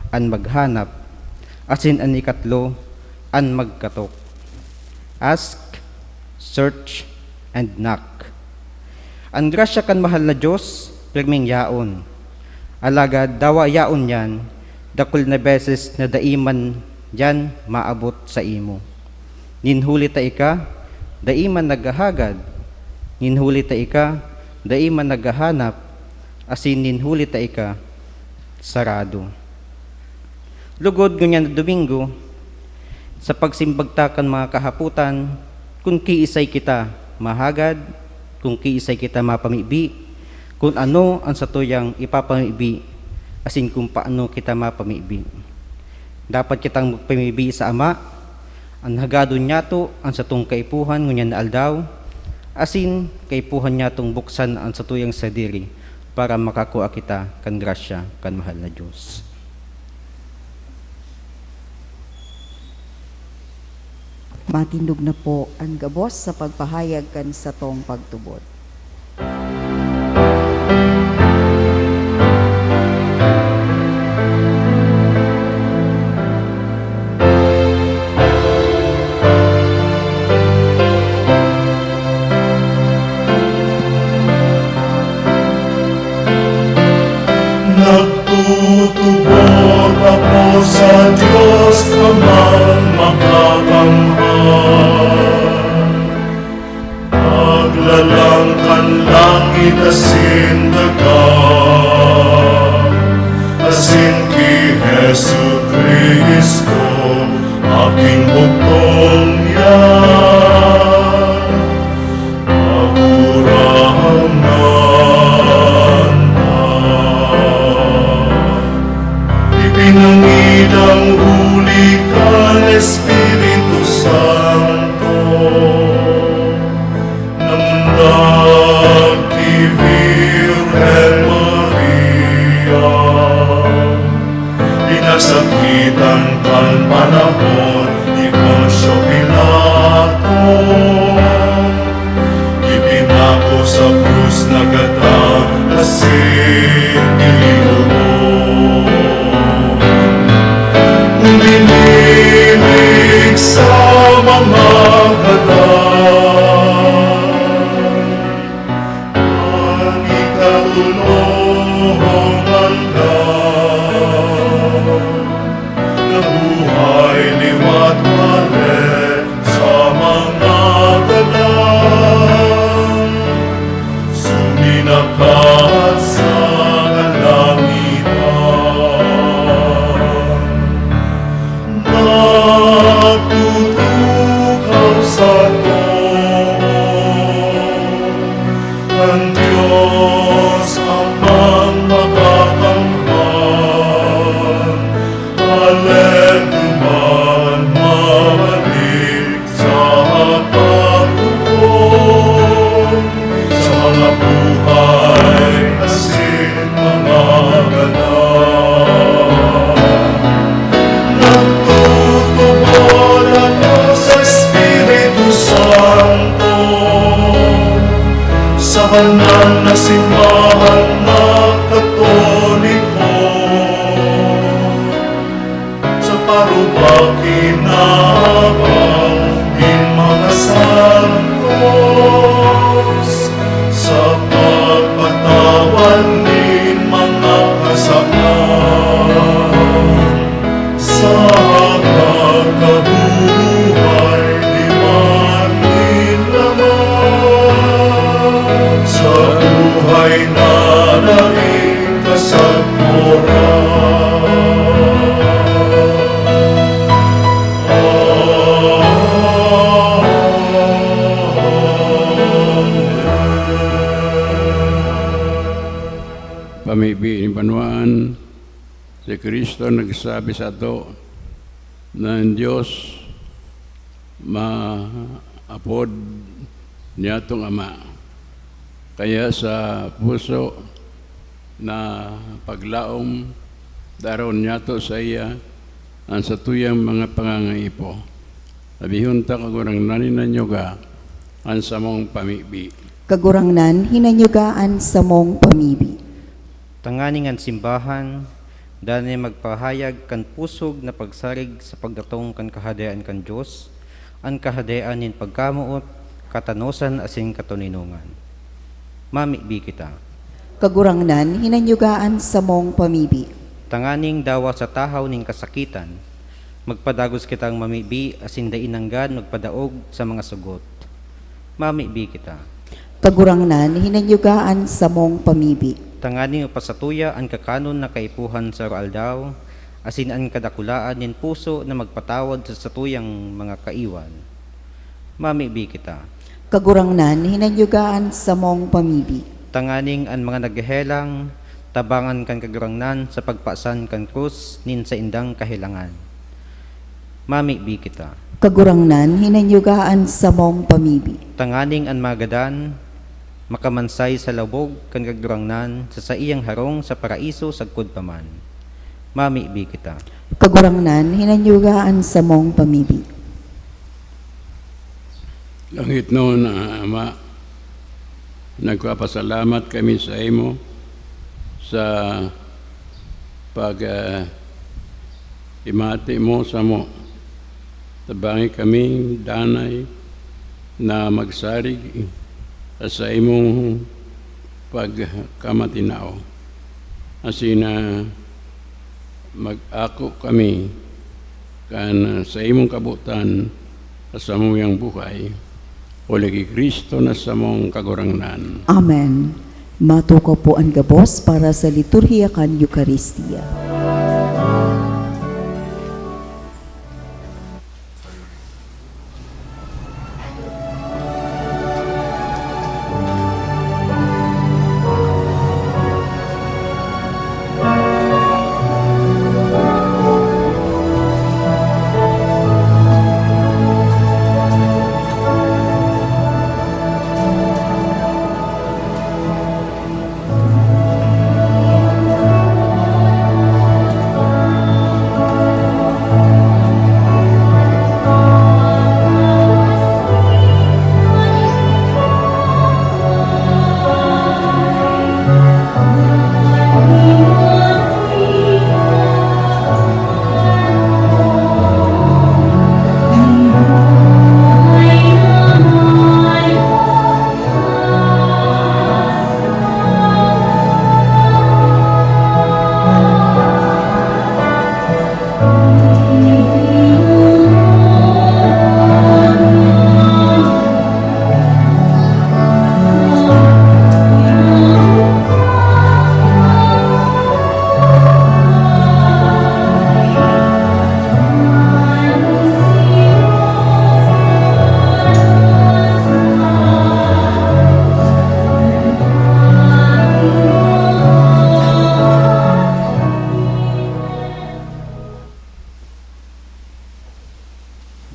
an maghanap, asin an ikatlo an magkatok. Ask, search, and knock. An grasya kan mahal na Dios, pirming yaon. Alagad dawa yaon niyan, dakul na beses na dai man yan maabot sa imo. Nin huli ta ika, dai man naghahagad. Nin huli ta ika, dai man naghahanap. Asin nin huli ta ika, sarado. Lugod ngunyan na Domingo, sa pagsimbag ta kan mga kahapotan, kun kiisay kita mahagad, kun kiisay kita mapamibi, kun ano an satuyang ipapamibi, asin kun paano kita mapamibi. Dapat kitang magpamibi sa Ama. An hagadon niyato an satong kaipuhan ngunyan na aldaw, asin kaipuhan niyatong buksan an satuyang sadiri para makakua kita kan grasya kan mahal na Dios. Matindog na po an gabos sa pagpahayag kan satong pagtubod. Nagtutubod ako sa Diyos Amang Makakamhan. Paglalang kan langit asin daga, asin ki Jesu-Cristo, aking bugtong yan, Kagurangnan na. Ipinangidang huli kan Espiritu Santo, namundag ki Virgen Maria, pinasakitan kan panahon ni Poncio Pilato, ipinako sa krus, nagata asin inilubong. Dinibig sa mga gadan, an ikatolong aldaw, nabuhay liwat hale sa mga gadan, suminakat sa kalangitan. Nagtutukaw sa too kan Diyos Amang Makakamhan. Alegre man mabalik sa paghukom sa mga buhay asin mga gadan. Nagtutubod ako sa Espiritu Santo, sa banal na simbahan na Katoliko, sa parubaki na abang nin mga santos, sa pagpatawad nin mga kasalan, sa pagkabuhay liwat nin laman, sa buhay na daing kasagkoran. Pamibi nin banwaan, si Cristo nagsabi sato na an Dios ma-, apod niyatong Ama. Kaya sa puso na paglaom, daron niyato saiya an satuyang mga pangangaipo. Sabihon ta, Kagurangnan, hinanyuga an samong pamibi. Kagurangnan, hinanyuga an samong pamibi. Tanganing an simbahan danay magpahayag kan pusog na pagsarig sa pagdatong kan Kahadean kan Dios, an Kahadean nin pagkamoot, katanosan asin katoninongan. Mamibi kita. Kagurangnan, hinanyuga an samong pamibi. Tanganing dawa sa tahaw nin kasakitan, magpadagos kitang mamibi asin dai nanggad magpadaog sa mga sugot. Mamibi kita. Kagurangnan, hinanyuga an samong pamibi. Tanganing mapasatuya an kakanon na kaipuhan sa aroaldaw, asin an kadakulaan nin puso na magpatawad sa satuyang mga kaiwal. Mamibi kita. Kagurangnan, hinanyuga an samong pamibi. Tanganing an mga naghehelang tabangan kan Kagurangnan sa pagpasan kan krus nin saindang kahelangan. Mamibi kita. Kagurangnan, hinanyuga an samong pamibi. Tanganing an mga gadan makamansay sa labog kan Kagurangnan sa saiyang harong sa paraiso sagkod pa man. Mamibi kita. Kagurangnan, hinanyuga an samong pamibi. Langitnon na Ama, nagpapasalamat kami sa imo sa pag, ah, himati mo samo. Tabangi kami danay na magsarig sa imong pagkamatinao. Asin na mag-ako kami kan sa imong kabotan sa samuyang buhay. Huli ki Cristo na samong Kagurangnan. Amen. Matukaw po an gabos para sa liturhiya kan Eukaristia.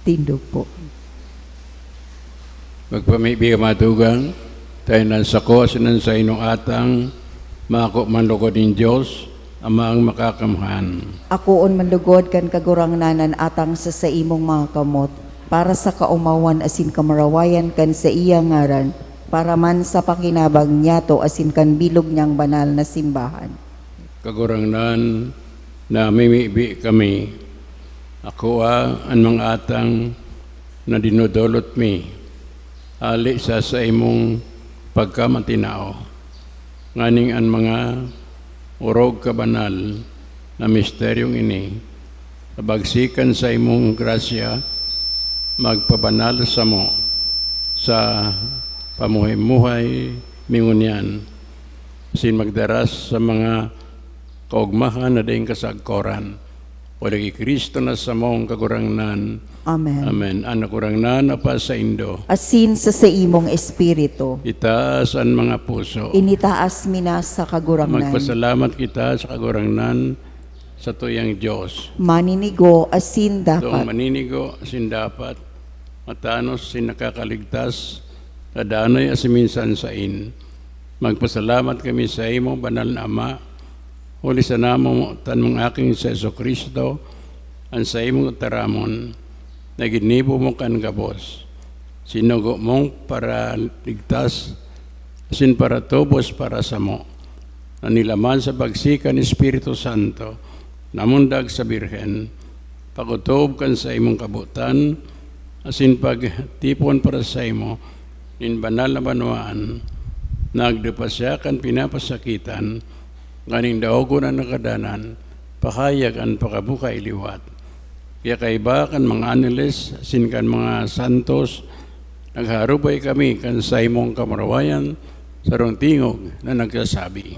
Tindog po. Magpamibi ka, mga tugang, ta an sako asin an sainong atang maako man lugod nin Dios, Amang Makakamhan. Akoon man lugod kan Kagurangnan an atang sa saimong mga kamot, para sa kaomawan asin kamurawayan kan saiyang ngaran, para man sa pakinabang niyato asin kan bilog niyang banal na simbahan. Kagurangnan, namimibi kami. Akoa an mga atang na dinodolot mi, hali sa saimong pagkamatinao, nganing an mga orog kabanal na misteryong ini, sa pagsikan sa imong grasya, magpabanal samo sa pamuhay-muhay mi ngunyan, asin magdaras sa mga kaogmahan na daing kasagkoran. Huli ki Cristo na samong Kagurangnan. Amen. Amen. An Kagurangnan apa saindo. Asin sa saimong espiritu. Itaas an mga puso. Initaas mi na sa Kagurangnan. Magpasalamat kita sa Kagurangnan, satuyang Dios. Maninigo asin dapat. Toong maninigo asin dapat. matanos asin nakakaligtas, sa danay asin minsan sain. Magpasalamat kami saimo, Banal na Ama, huli sa namomotan mong Aki si Jesu-Cristo, an saimong tataramon, na ginibo mo kan gabos. Sinugo mong paraligtas asin paratubos para samo, na nilaman sa pagsi kan Espiritu Santo, namundag sa Birhen, pakotob kan saimong kabotan, asin pagtipon para saimo nin banal na banwaan, nagdupa siya kan pinapasakitan, nganing daogon an kagadanan, pakahayag an pakabuhay liwat. Kaya kaiba kan mga angeles asin kan mga santos, nagharubay kami kan saimong kamurawayan, sarong tingog na nagsasabi,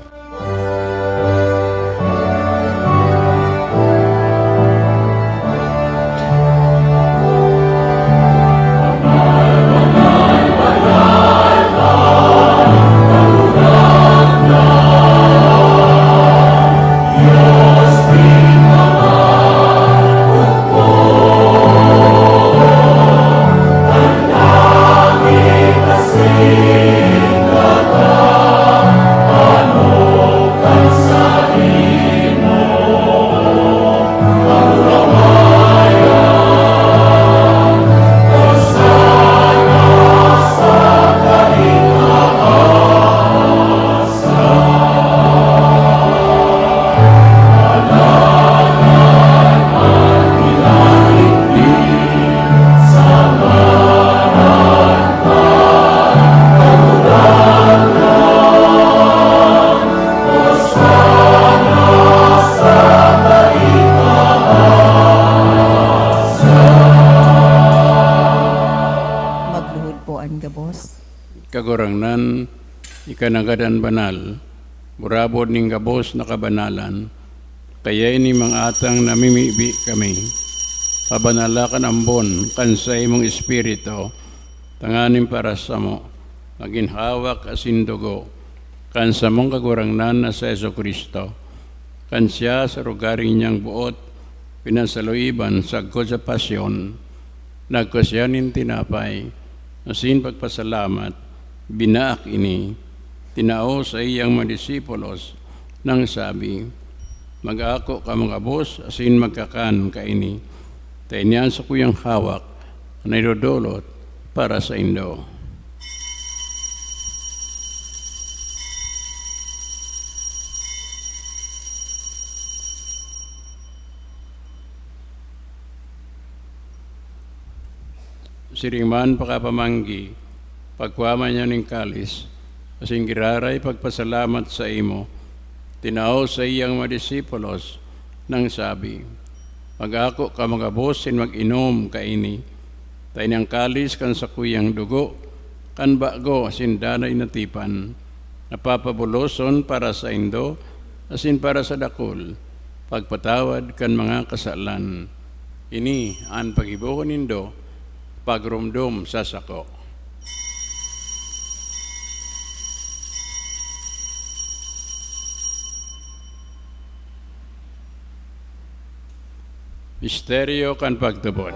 Magluhod po an gabos. Kagurangnan, ika nanggad an banal, burabod nin gabos na kabanalan, kaya ini mga atang namimibi kami, pabanala kan ambon kan saimong Espiritu, tanganing para samo, magin hawak asin dugo kan samong Kagurangnan na si Jesu-Cristo. Kan siya sa rogaring niyang boot pinasaluiban sagkod sa pasyon, nagkua siya nin tinapay, asin pagpasalamat, binaak ini, tinao sa iyang mga disipulos, nang sabi, "Mag-ako kamo gabos asin magkakan kaini, ta ini an sakuyang hawak na idodolot para saindo." Siring man pakapamanggi, pagkua man niya nin kalis, asin giraray pagpasalamat saimo, tinao sa iyang mga disipulos, nang sabi, "Mag-ako kamo gabos asin mag-inom kaini, ta ini an kalis kan sakuyang dugo kan bago asin danay na tipan, na papabuloson para saindo asin para sa dakul, pagpatawad kan mga kasalan. Ini an paggibohon nindo, pagromdom sa sako." Misteryo kan pagtubod.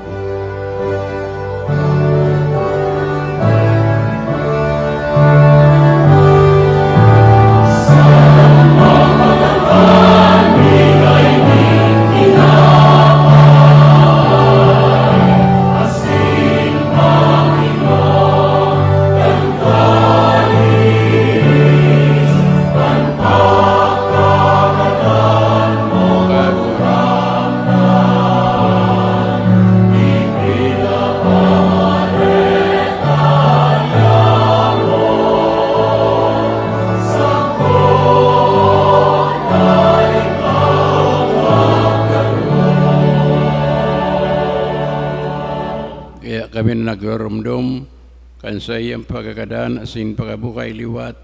Kaya kami na nagroromdom kan saiyang pagkagadan asin pagkabuhay liwat,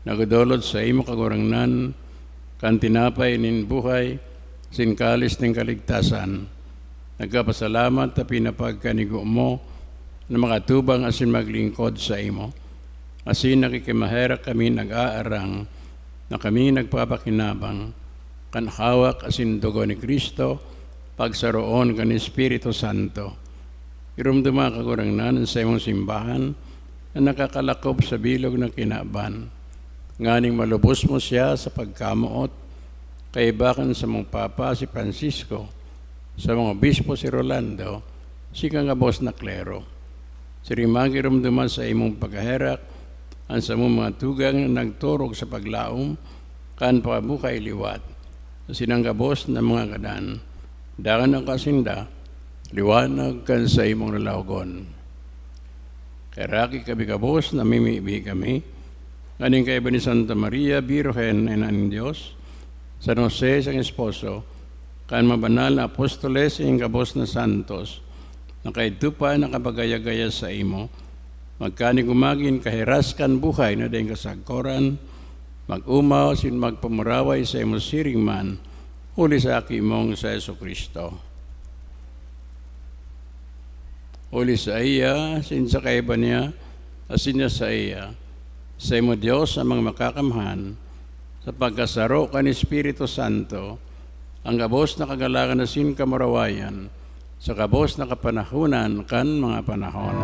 nagdodolot saimo, Kagurangnan, kan tinapay nin buhay asin kalis nin kaligtasan. Nagkapasalamat ta pinapagkanigo mo na makatubang asin maglingkod saimo. Asin nakikimaherak kami nag-aarang na kami nagpapakinabang kan hawak asin dugo ni Cristo, pagsaroon kan Espiritu Santo. Iromdoma, Kagurangnan, an saimong simbahan na nakakalakop sa bilog na kinaban, nganing malubos mo siya sa pagkamoot, kaiba kan samong Papa, si Francisco, samong Obispo, si Rolando, si kang gabos na klero. Siring man iromdoma sa imong pagkaherak an samong mga tugang na nagturog sa paglaom kan pagkabuhay liwat, asin an gabos na mga gadan, dangan nakasinda liwanag kan saimong lalawogon. Kaheraki kami gabos, namimibi kami, nganing kaiba ni Santa Maria, Birhen na ina nin Dios, San Jose, siyang esposo, kan mga banal na apostoles, ning gabos na santos, na kaidto pa nakapagaya-gaya saimo, magkaning gumagin kahiras kan buhay na daing kasagkoran, mag-omaw asin magpamuraway saimo siring man, huli sa Aki mong si Jesu-Cristo. Huli saiya, asin sa kaiba niya, asin niya saiya, saimo, Dios, an mga makakamhan, sa pagkasaro kan Espiritu Santo, an gabos na kagalakan asin kamurawayan, sa gabos na kapanahonan kan mga panahon.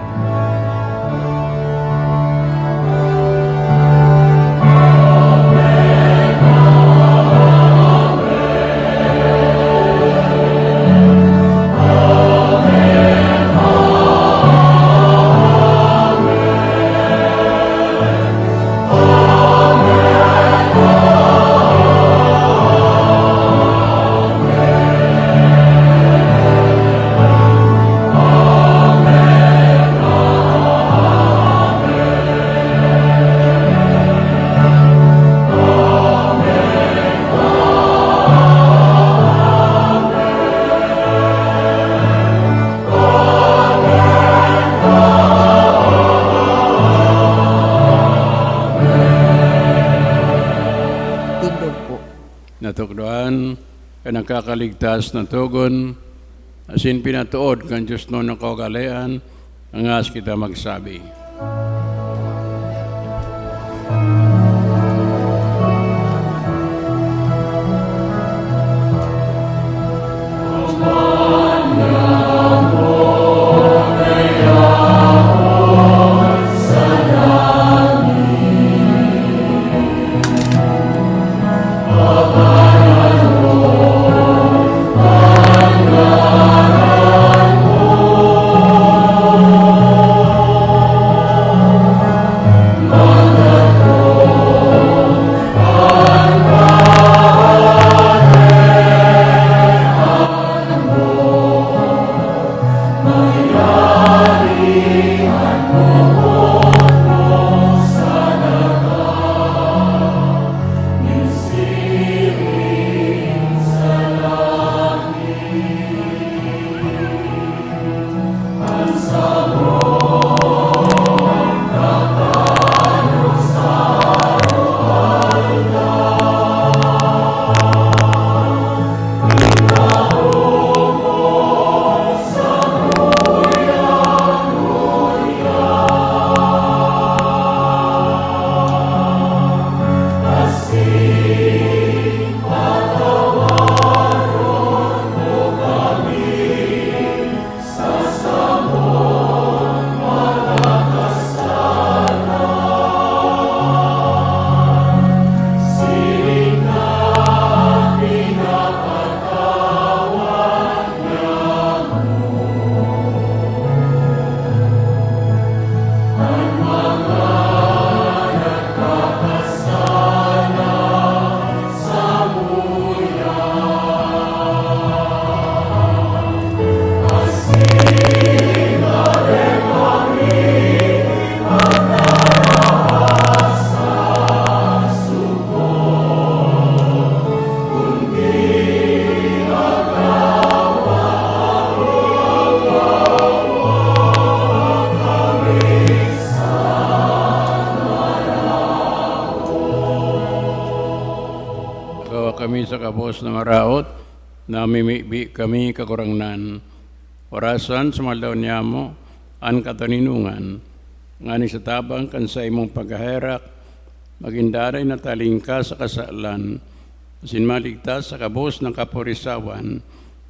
Tindog po. Natukdoan kan nagkakaligtas na togon, asin pinatood kan diosnon na kaugalean, angas kita magsabi. Gawa kami sa gabos na maraot, namimibi kami, Kagurangnan. Orasan sa mga aldaw niyamo an katoninongan, nganing sa tabang kan saimong pagkaherak, magin danay na talingkas sa kasalan, asin maligtas sa gabos na kaporisawan,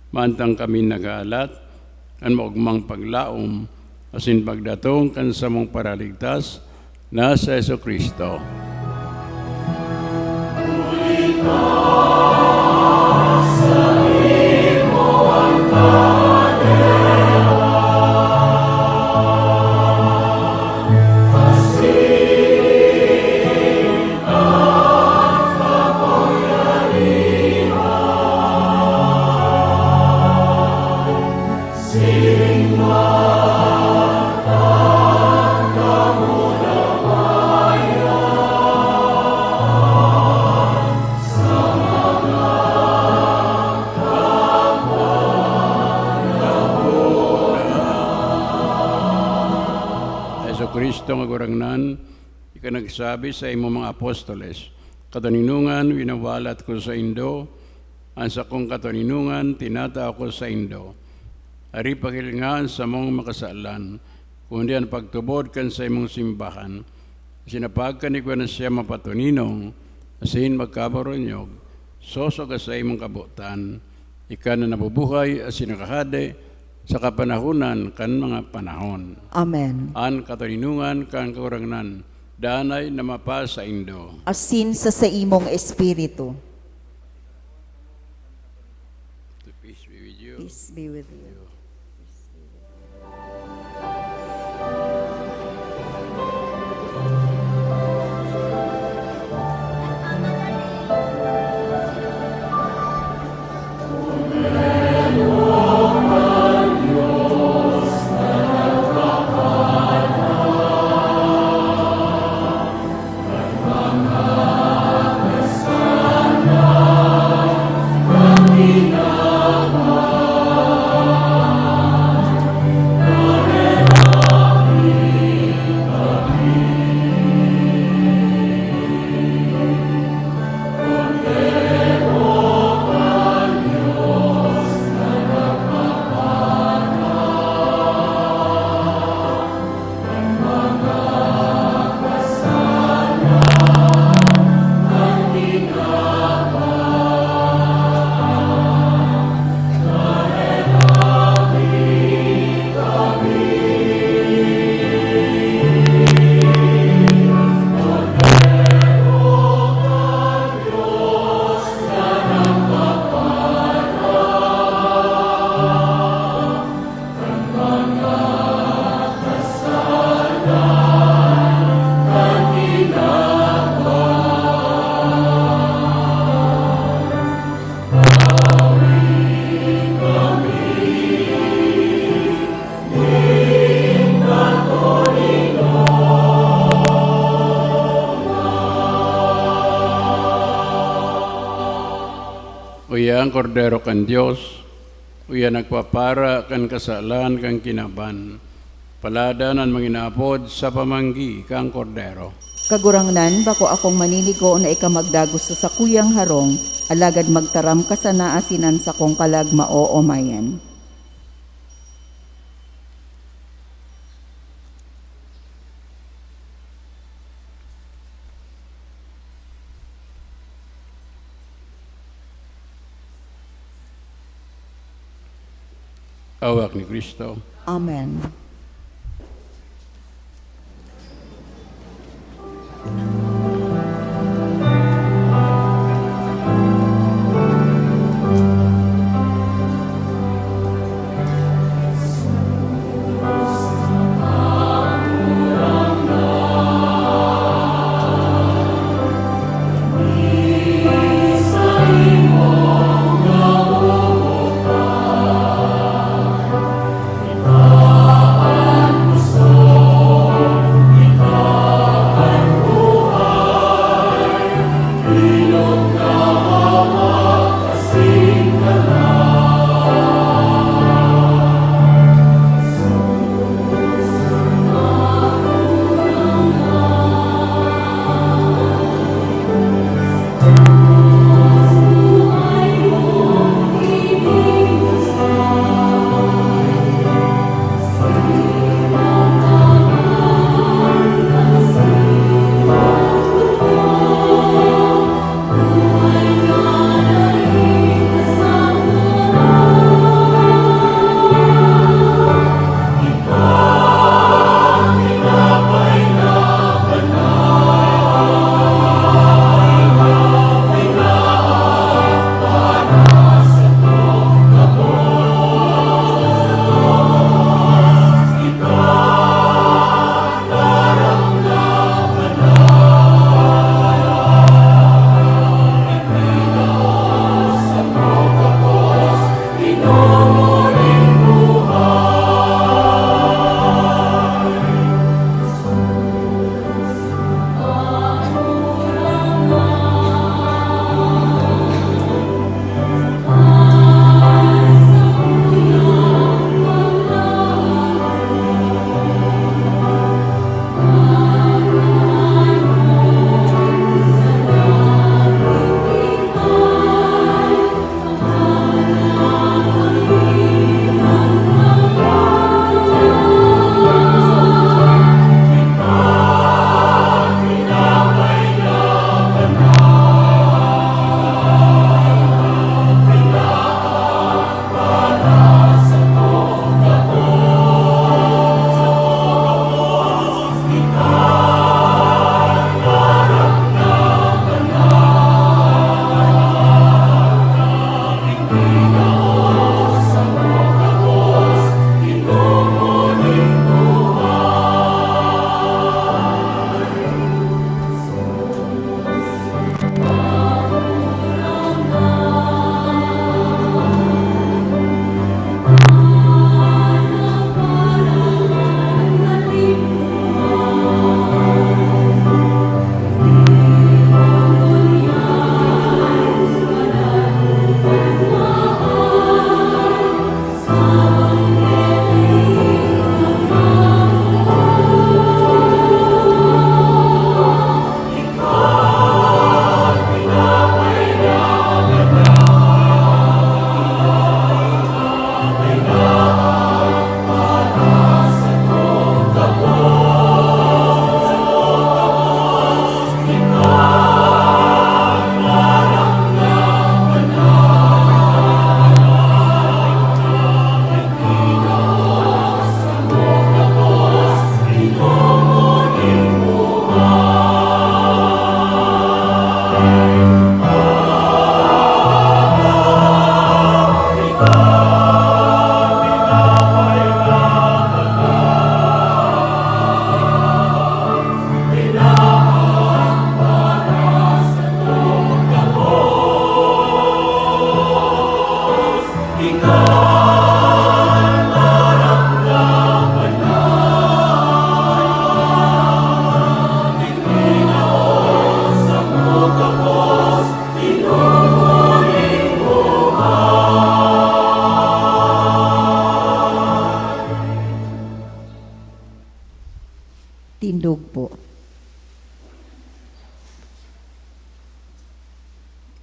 mantang kami nag-aalat an maogmang paglaom asin pagdatong kan samong Paraligtas na si Jesu-Cristo. Jesu-Cristo, Kagurangnan, ika nagsabi sa imong mga apostoles, "Katoninongan winawalat ko saindo, an sakong katoninongan tinatao ko saindo." Ari, pahilinga an samong makasalan, kundi an pagtubod kan saimong simbahan. Asin apagkan igwa na siya mapatoninong asin magkabaronyog, sosog sa saimong kabotan, ika na nabubuhay asin nakahade sa kapanahonan kan mga panahon. Amen. An katoninongan kan Kagurangnan danay na mapasaindo. Asin sa saimong espiritu. The peace be with you. Peace be with you. Uya an Kordero kan Dios, uya nagpapara kan kasalan kan kinaban. Paladan an manginapod sa pamanggi kan Kordero. Kagurangnan, bako akong maninigo na ika magdagos sa sakuyang harong, alagad magtaram ka sana asin an sakong kalag maoomayan. Hawak ni Cristo. Amen.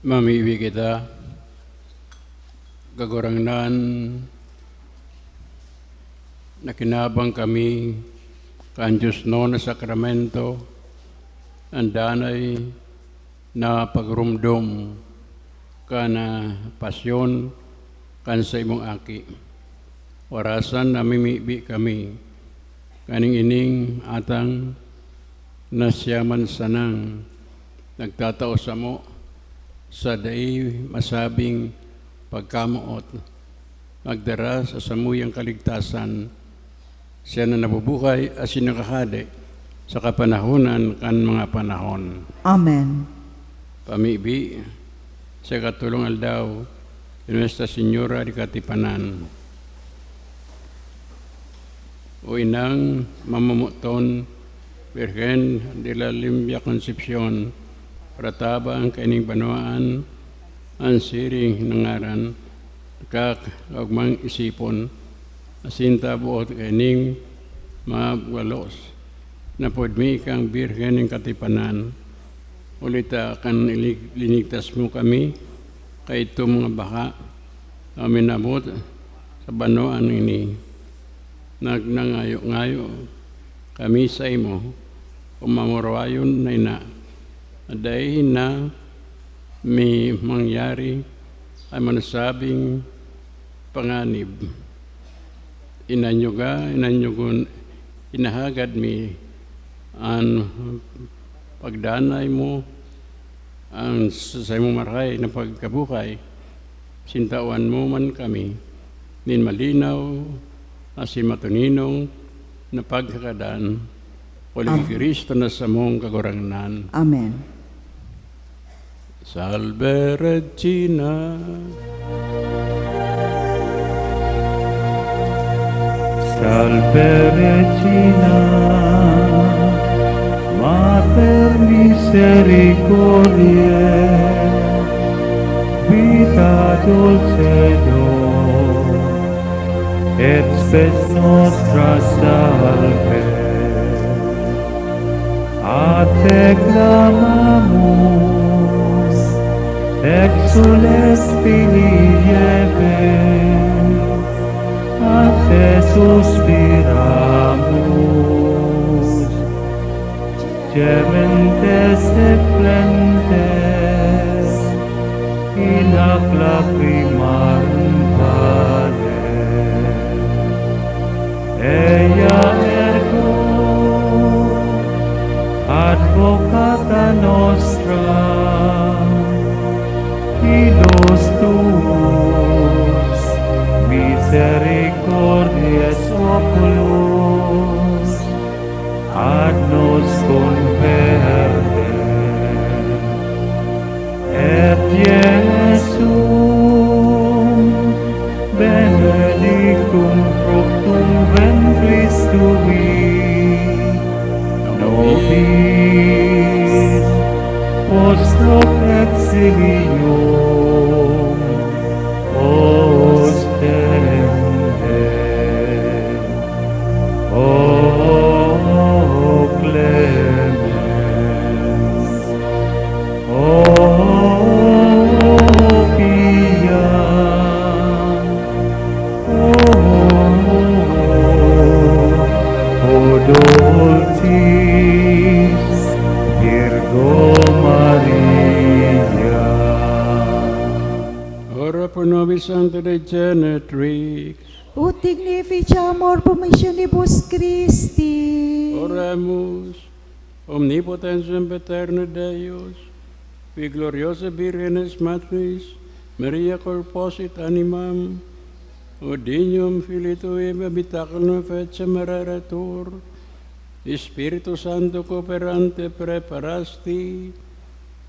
Mamibi kita, Kagurangnan, nakinabang kami kan Dios non na sakramento, an danay na pagrumdom kan, ah, pasyon kan saimong Aki. Warasan namimibi kami kaning ining atang na siya man sanang nagtatao samo sa dai masabing pagkamoot, magdara sa samuyang kaligtasan. Siya na nabubuhay asin nakahade sa kapanahonan kan mga panahon. Amen. Pamibi, sa ikatolong aldaw, Nuestra Señora de Katipanan. O Inang mamamoton, Birhen de la Limpia Concepcion, paratabang kaining banwaan an siring na ngaran, kakaogmang isipon, asin taboot kaining mga balos na pwede mi ikang Birhen nin Katipanan. Huli ta kan ilig-, linigtas mo kami kaitong mga baha na uminabot sa banwaan ini. Nagnangayo-ngayo kami saimo, o mamurawayon na ina, na dai na mi mangyari an manasabing panganib. Inanyuga, inanyugon, inahagad mi an pagdanay mo, an sa saimong marahay na pagkabuhay, sintawan mo man kami nin malinaw asin matuninong na pagkakadan, huli ki Amen. Cristo na samong Kagurangnan. Amen. Salve Regina. Salve Regina, Mater misericordiae, Vita Dulcedo, et spes nostra salve. A te clamamus, exsules filii Hevae, a te suspiramus, gementes et flentes in hac lacrimarum vale. Ea ergo, advocata nostra, illos tuus, misericordiae oculos, ad nos converte. Et Iesum, benedictum fructum ventris tui, nobis post hoc exilium ostende. O clemens, O pia, O, O dulcis Virgo Maria. Ora pro nobis Sancta Dei Genetrix. Ut dignificiamur promissionibus Christi. Oremus. Omnipotens sempiterno Deus, qui gloriosae Virginis Matris, Maria corpus et animam, ut dignum filii tui habitacul non fecit mareretur, Spiritus Sancto cooperante praeparasti,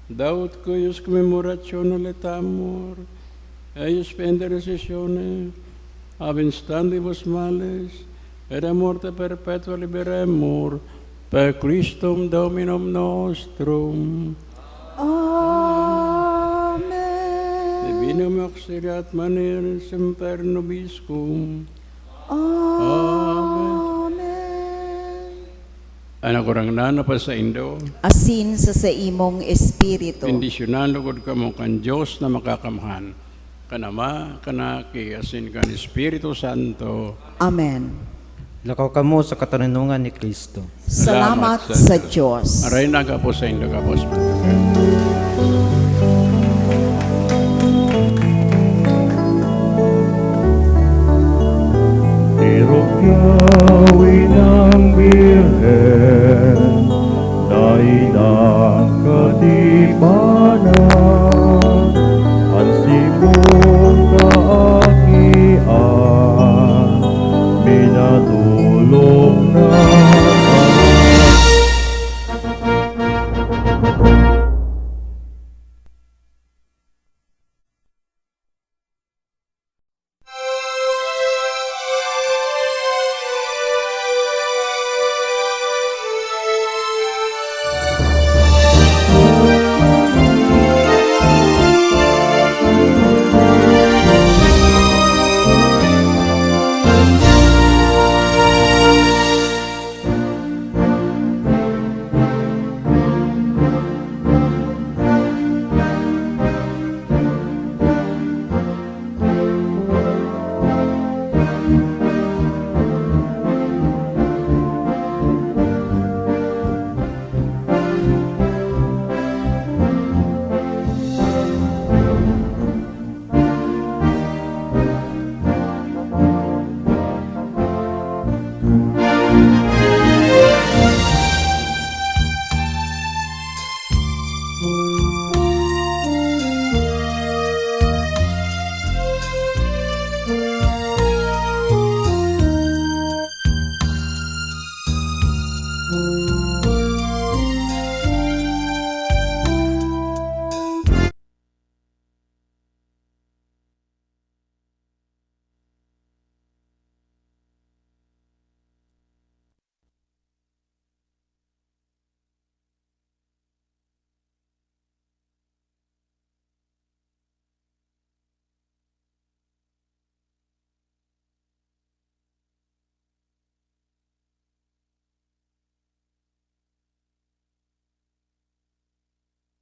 daut cuius commemoratione laetamur, eius per intercessione ab instantibus males et a morte perpetua liberemur, per Christum Dominum nostrum. Amen. Divinum auxiliat maneris semper nobiscum. Amen. Amen. An Kagurangnan napasaindo. Asin sa saimong espiritu. Bendisyonan lugod kamo kan Dios na Makakamhan, kan Ama, kan Aki, asin kan Espiritu Santo. Amen. Lakaw kamo sa katanunungan ni Cristo. Salamat sa Dios. Aray na gabos saindo, gabos. Irukyaw inang Birhen, daing katipanan, an simong kaakian, minatulog na.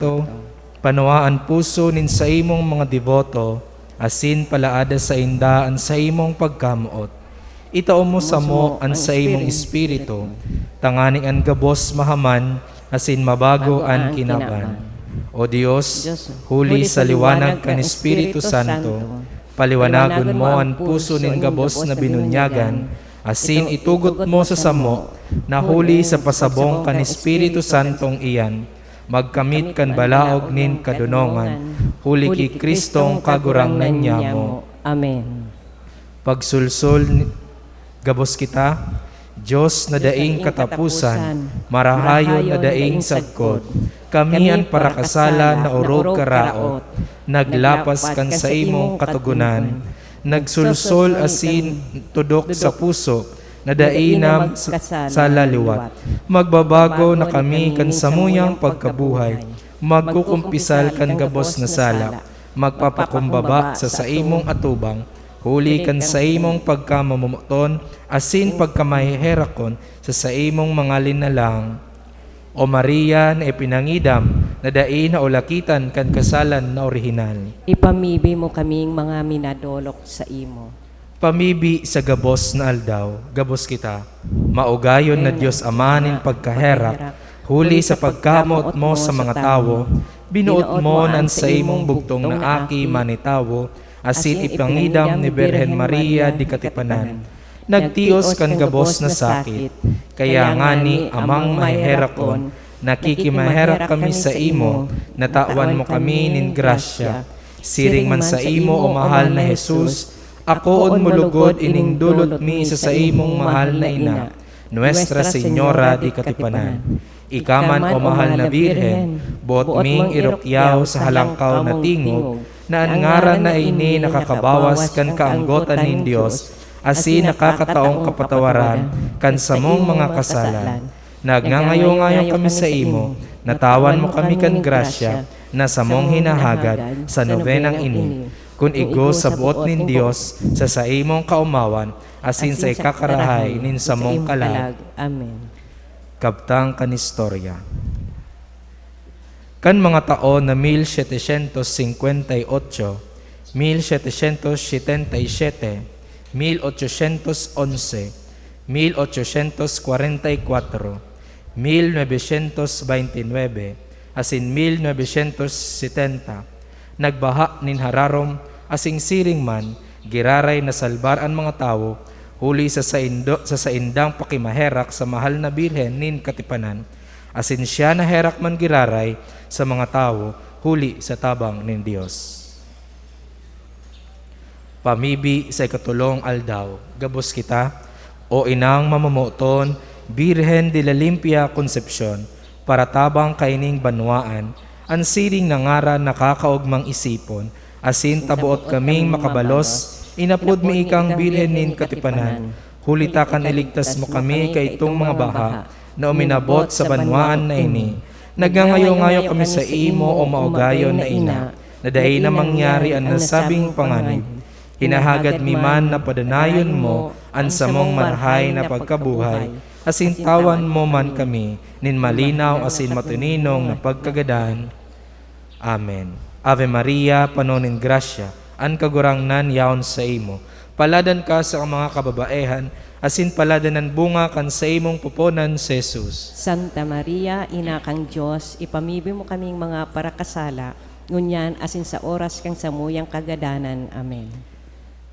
To, panua an puso nin saimong mga deboto, asin palaada sainda an saimong pagkamoot. Itao mo samo an saimong espiritu, tanganing an gabos mahaman asin mabago an kinaban. O Dios, huli sa liwanag kan Espiritu Santo, paliwanagon mo an puso nin gabos na binunyagan, asin itugot mo sa samo na huli sa pasabong kan Espiritu Santong iyan, magkamit kan balaog nin kadonongan, huli ki Cristong Kagurangnan nyamo. Amen. Pagsulsol ni-, gabos kita, Dios na daing kataposan, marahayon na daing sagkod, kami an parakasala na orog karaot, naglapas kan saimong katogonan, nagsulsol asin tudok sa puso na dai na sa-, sala liwat. Magbabago na kami kan samuyang pagkabuhay, magkukumpisal kan gabos na sala, magpapakumbaba sa saimong atubang, huli kan saimong pagkamamomoton asin pagkamaheherakon sa saimong mga linalang. O Maria na ipinangidam na dai naulakitan kan kasalan na orihinal. Ipamibi mo kaming mga minadolok saimo. Pamibi sa gabos na aldaw, gabos kita. Maugayon na Dios Ama nin pagkaherak, huli sa pagkamoot mo sa mga tawo, binoot mo na an saimong bugtong na Aki manitawo, asin ipangidam ni Birhen Maria di Katipanan. Nagtios kan gabos na sakit. Kaya ngani, Amang Maheherakon, nakikimaherak kami saimo na tawan mo kami nin grasya. Siring man saimo, o mahal na Jesus, akoon mo logod ining dulot mi sa saimong mahal na ina, Nuestra Señora di Katipanan. Ika man, o mahal na Birhen, boot ming irukyaw sa halangkaw na tingog na an ngaran na ini nakakabawas kan kaanggotan nin Dios, asin nakakataong kapatawaran kan samong mga kasalan. Nagngangayo-ngayo kami saimo, na tawan mo kami kan grasya na samong hinahagad sa nobenang ini, kun igwa sa boot nin Dios, sa saimong kaomawan, asin sa ikakarahay nin samong kalag. Amen. Kabtang kan istorya. Kan mga taon na mil setecientos cincuenta y ocho, mil setecientos setenta y siete, mil ochocientos once, mil ochocientos cuarenta y cuatro, mil novecientos veintinueve, asin mil novecientos setenta, nagbaha nin hararom, asin siring man, giraray nasalbar an mga tawo, huli sa saindo, sa saindang pakimaherak sa mahal na Birhen nin Katipanan, asin siya naherak man giraray sa mga tawo huli sa tabang nin Dios. Pamibi sa ikatolong aldaw, gabos kita, O Inang Mamamoton, Birhen de la Limpia Concepcion, paratabang kaining banwaan, an siring na ngaran na kakaogmang isipon, asin taboot kaming makabalos, inapod mi ikang Birhen nin Katipanan, huli ta kan iligtas mo kami kaitong mga baha na uminabot sa banwaan na ini. Nagngangayo-ngayo kami sa imo, o maugayon na ina, na dai na mangyari an nasabing panganib. Hinahagad mi man na padanayon mo an samong marahay na pagkabuhay, asin tawan mo man kami nin malinaw asin matoninong na pagkagadan. Amen. Ave Maria, pano nin grasya, an Kagurangnan yaon saimo. Paladan ka sa mga kababaehan, asin paladan an bunga kan saimong puponan, si Jesus. Santa Maria, Ina kan Dios, ipamibi mo kaming mga parakasala, ngunyan asin sa oras kan samuyang kagadanan. Amen.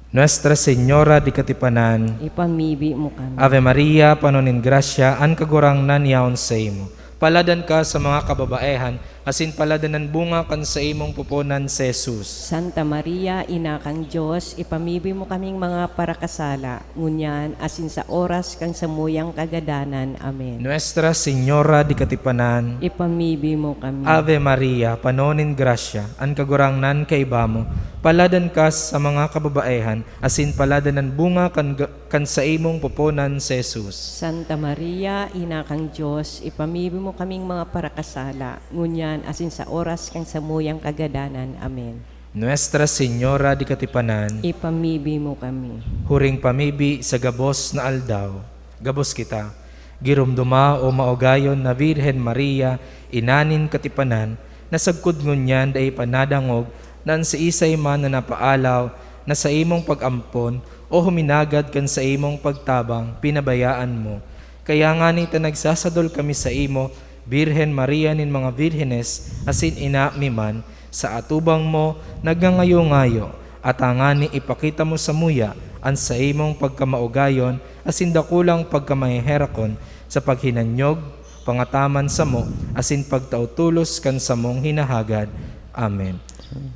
Nuestra Señora de Katipanan. Ipamibi mo kami. Ave Maria, pano nin grasya, an Kagurangnan yaon saimo. Paladan ka sa mga kababaehan, asin paladan an bunga kan saimong puponan, si Jesus. Santa Maria, Ina kan Dios, ipamibi mo kaming mga parakasala, ngunyan asin sa oras kan samuyang kagadanan. Amen. Nuestra Señora de Katipanan. Ipamibi mo kami. Ave Maria, pano nin grasya, an Kagurangnan kaiba mo. Paladan ka sa mga kababaehan, asin paladan an bunga kan ga-, kan saimong puponan, si Jesus. Santa Maria, Ina kan Dios, ipamibi mo kaming mga parakasala, ngunyan asin sa oras kan samuyang kagadanan. Amen. Nuestra Señora de Katipanan. Ipamibi mo kami. Huring pamibi sa gabos na aldaw, gabos kita. Giromdoma, o maugayon na Birhen Maria, Ina nin Katipanan, na sagkod ngunyan dai pa nadangog na an siisay man na napaalaw na saimong pag-ampon o huminagad kan saimong pagtabang, pinabayaan mo. Kaya ngani ta nagsasadol kami saimo, Birhen Maria nin mga birhenes, asin ina mi man, sa atubang mo, nagngangayo-ngayo, at tangani ipakita mo samuya an saimong pagkamaugayon asin dakulang pagkamaheherakon sa paghinanyog, pangataman samo, asin pagtao tolos kan samong hinahagad. Amen.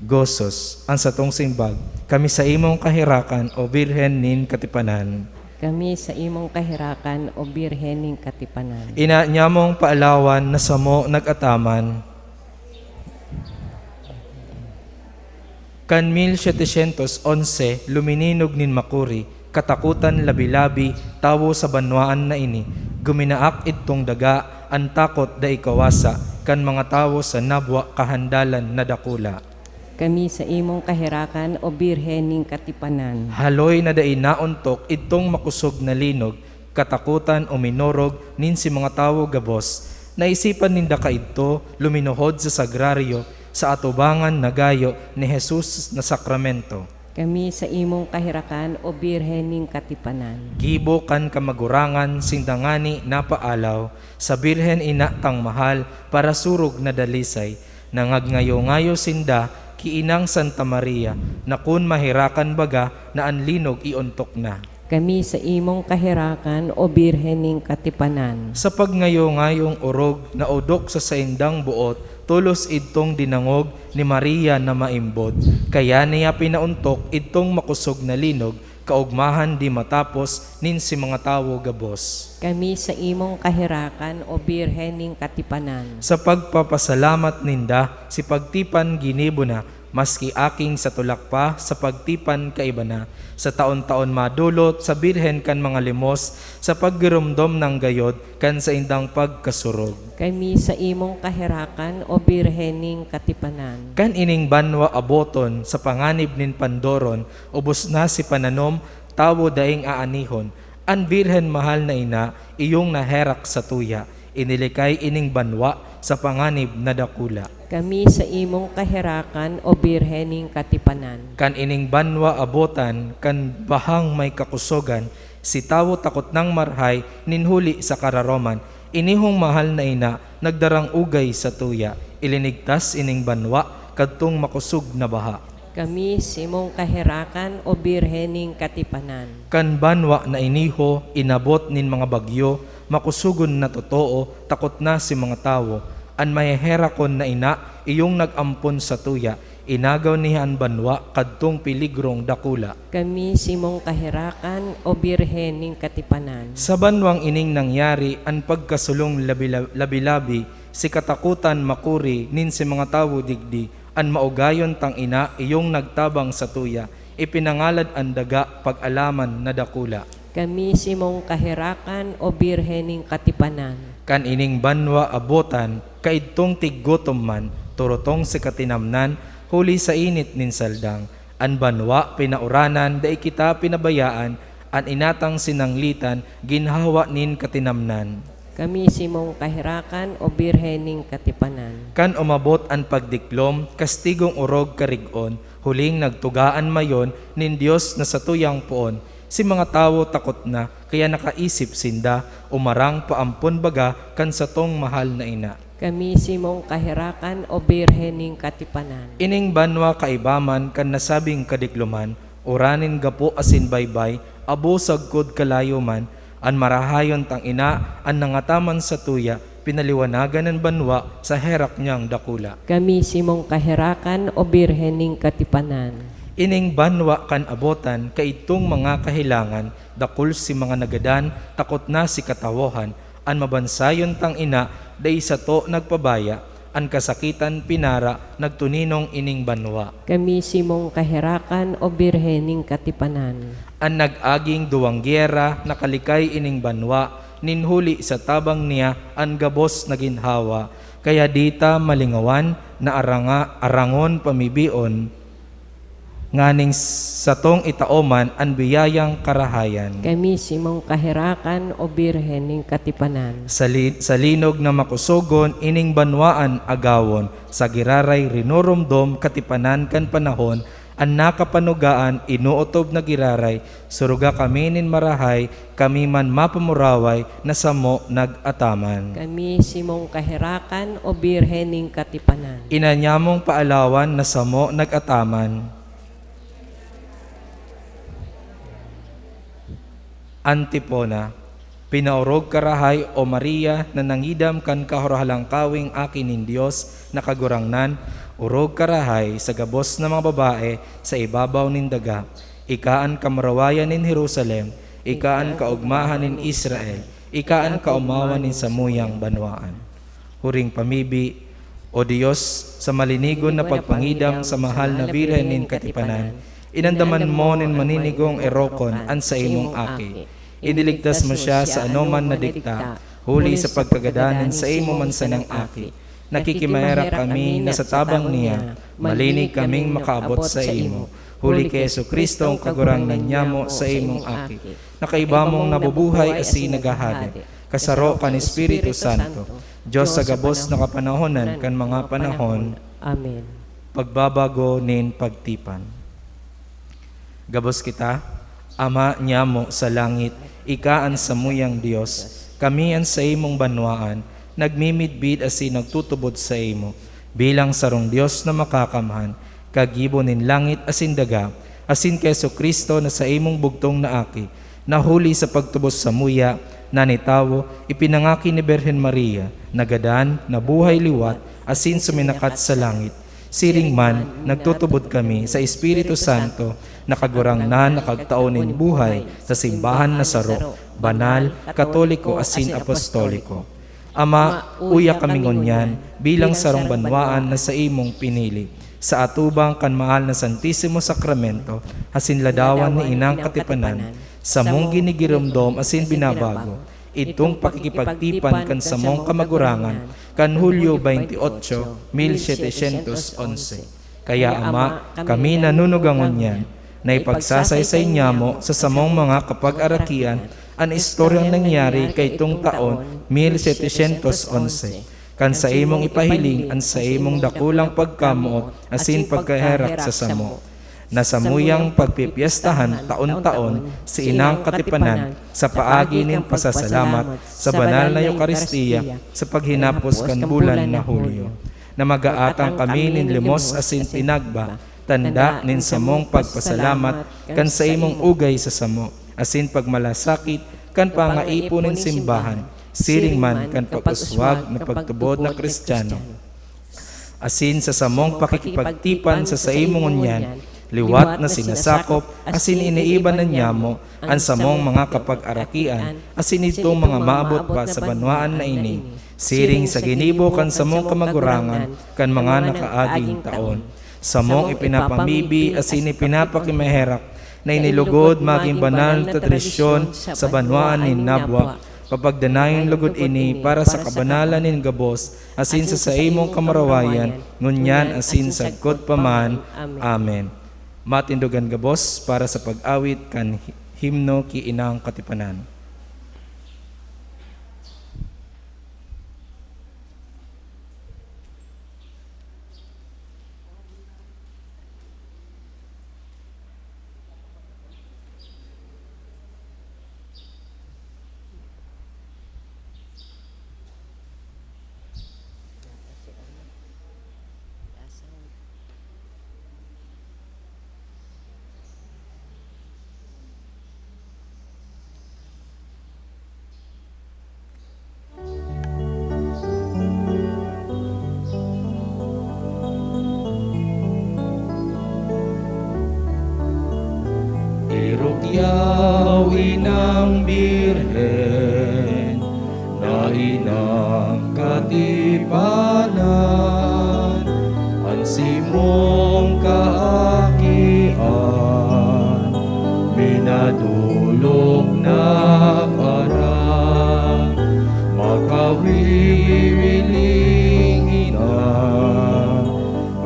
Gozos, an satong simbag, kami sa imong kaherakan, O Birhen nin Katipanan. Kami sa imong kaherakan, O Birhen nin Katipanan. Ina nyamong paalawan na samo nag-ataman. Kan mil setecientos once, lumininog nin makuri, katakotan labi-labi, tawo sa banwaan na ini, guminaak idtong daga, an takot dai kawasa, kan mga tawo sa nabwa kahandalan na dakula. Kami sa imong kaherakan, O Birhen nin Katipanan. Haloy na dai naontok idtong makosog na linog, katakotan o minorog nin si mga tawo gabos. Naisipan ninda kaidto, luminuhod sa sagraryo, sa atubangan na gayo ni Jesus na sakramento. Kami sa imong kaherakan, O Birhen nin Katipanan. Gibo kan kamagurangan, sinda ngani napaalaw, sa Birhen ina tang mahal, parasurog na dalisay. Nangagngayo-ngayo sinda ki Inang Santa Maria, na kun maherakan baga na an linog iontok na. Kami sa imong kaherakan, O Birhen nin Katipanan. Sa pagngayo-ngayong orog na odok sa saindang boot, tolos idtong dinangog ni Maria na maimbod. Kaya niya pinaontok idtong makosog na linog, kaogmahan di matapos nin si mga tawo gabos. Kami sa imong kaherakan, O Birhen nin Katipanan. Sa pagpapasalamat ninda, si pagtipan ginibo na, maski aking sa tulak pa, sa pagtipan kaiba na. Sa taon-taon madolot sa Birhen kan mga limos, sa paggiromdom nang gayod kan saindang pagkasurog. Kami sa imong kaherakan, O Birhen nin Katipanan. Kan ining banwa aboton sa panganib nin pandoron, ubos na si pananom, tawo daing aanihon. An Birhen mahal na ina, iyong naherak sa tuya. Inilikay ining banwa sa panganib na dakula. Kami sa imong kaherakan, O Birhen ning Katipanan. Kan ining banwa abotan kan bahang may kakusogan, si tawo takot nang marahay nin huli sa kararoman. Inihong mahal na ina, nagdarang ugay sa tuya. Ilinigtas ining banwa kadtong makosog na baha. Kami simong kaherakan, O Birhen ning Katipanan. Kan banwa na iniho, inabot nin mga bagyo, makusogon na totoo, takot na si mga tawo. An maheherakon na ina, iyong nag-ampon sa tuya, inagaw niya an banwa kadtong peligrong dakula. Kami simong kaherakan, O Birhen ning Katipanan. Sa banwang ining nangyari an pagkasulong labi-, labi-labi, si katakotan makuri nin si mga tawo digdi, an maugayon tang ina iyong nagtabang sa tuya, ipinangalad an daga pag-alaman na dakula. Kami simong kaherakan, O Birhen ning Katipanan. Kan ining banwa abotan, kaidtong tiggutom man, turutong si katinamnan, huli sa init nin saldang. An banwa pinauranan, dai kita pinabayaan, an inatang sinanglitan, ginhawa nin katinamnan. Kami simong kaherakan, O Birhen ning Katipanan. Kan umabot an pagdiklom, kastigong orog karig-on, huling nagtuga an mayon nin Dios na satuyang poon. Si mga tawo takot na, kaya nakaisip sinda, umarang paampon baga kan satong mahal na ina. Kami simong kaherakan, O Birhen ning Katipanan. Ining banwa kaiba man kan nasabing kadikloman, uranin gapo asin baybay, abo sagkod kalayo man, an marahayon tang ina an nangataman sa tuya, pinaliwanagan an banwa sa herak niyang dakula. Kami simong kaherakan, O Birhen ning Katipanan. Ining banwa kan abotan kaidtong mga kahelangan, dakul si mga nagadan, takot na si katawohan, an mabansayon tang ina, dai sato nagpabaya, an kasakitan pinara, nagtuninong ining banwa. Kami simong kaherakan, O Birhen ning Katipanan. An nag-aging duwang gyera, nakalikay ining banwa, nin huli sa tabang niya, an gabos na ginhawa. Kaya dita malingawan na aranga-, arangon pamibion, nganing satong itao man an biyayang karahayan. Kami simong kaherakan, O Birhen ning Katipanan. Sa li-, sa linog na makusogon, ining banwaan agawon, sa giraray rinurumdom katipanan kan panahon, an nakapanugaan, inootob na giraray, suruga kami nin marahay, kami man mapamuraway na samo nag-ataman. Kami simong kaherakan, O Birhen ning Katipanan. Ina nyamong paalawan na samo nag-ataman. Antipona. Pinaorog ka rahay, O Maria, na nangidam kan kahorohalangkawing Aki nin Dios na Kagurangnan, orog ka rahay sa gabos na mga babae sa ibabaw nin daga. Ika an kamurawayan nin Jerusalem, ika an kaogmahan nin Israel, ika an kaomawan nin samuyang banwaan. Huring pamibi, O Dios, sa malinigon na pagpangidam sa mahal na Birhen nin Katipanan, inandaman mo nin maninigong erokon an saimong Aki. Iniligtas mo siya sa anoman na dikta, huli sa pagkagadan nin saimo man sanang Aki. Nakikimaherak kami na sa tabang niya, malinig kaming makaabot saimo, huli ki Jesu-Cristo, an Kagurangnan nyamo, saimong Aki, na kaiba mong nabubuhay asin naghahade, kasaro kan Espiritu Santo, Dios sa gabos na kapanahonan kan mga panahon. Amen. Pagbabago nin pagtipan. Gabos kita, Ama nyamo sa langit, ika an samuyang Dios, kami an saimong banwaan, nagmimidbid asin nagtutubod saimo, bilang sarong Dios na makakamhan, kagibo nin langit asin daga, asin ki Jesu-Cristo na saimong bugtong na Aki, na huli sa pagtubos samuya, na nitawo, ipinangaki ni Birhen Maria, nagadan, nabuhay liwat, asin suminakat sa langit. Siring man, nagtutubod kami sa Espiritu Santo, na Kagurangnan na kagtao nin buhay sa simbahan na saro, banal, katoliko, asin apostoliko. Ama, uya kami ngunyan bilang sarong banwaan na saimong pinili, sa atubang kan mahal na Santisimo Sakramento, asin ladawan ni Inang Katipanan, samong ginigiromdom asin binabago, itong pakikipagtipan kan samong kamagurangan, kan Hulyo veintiocho, mil setecientos onse. Kaya, Ama, kami nanunugang ngunyan, na ipagsasaysay nyamo sa samong mga kapag-arakian An istoryang nangyari kaitong taon mil setecientos onse, kan saimong ipahiling an saimong dakulang pagkamoot asin pagkaherak sa samo, na samuyang pagpipyestahan taon-taon si Inang Katipanan sa paagi nin pasasalamat sa banal na Eukaristia sa paghinapos kan bulan na Hulyo, na mag-aatang kami nin limos asin pinagba, tanda nin samong pagpasalamat kan saimong ugay sa samo, asin pagmalasakit kan pangaipon nin simbahan, siring man kan pag-uswag na pagtubod na Kristiyano. Asin sa samong pakikipagtipan sa saimong ngunyan, liwat na sinasakop asin iniiba na nyamo an samong mga kapag-arakian, asin idtong mga maabot pa sa banwaan na ini, siring sa ginibo kan samong kamagurangan kan mga nakaaging taon. Samong ipinapamibi asin ipinapakimaherak na inilugod magin banal na tradisyon sa banwaan nin Nabua. Papagdanayon lugod ini para sa kabanalan nin gabos asin sa saimong kamurawayan, ngunyan asin sagkod pa man. Amen. Matindogan gabos para sa pag-awit kan hi-, himno ki Inang Katipanan. Irukyaw inang Birhen na inang katipanan, an simong kaakian minadolok na para makawiwiling ina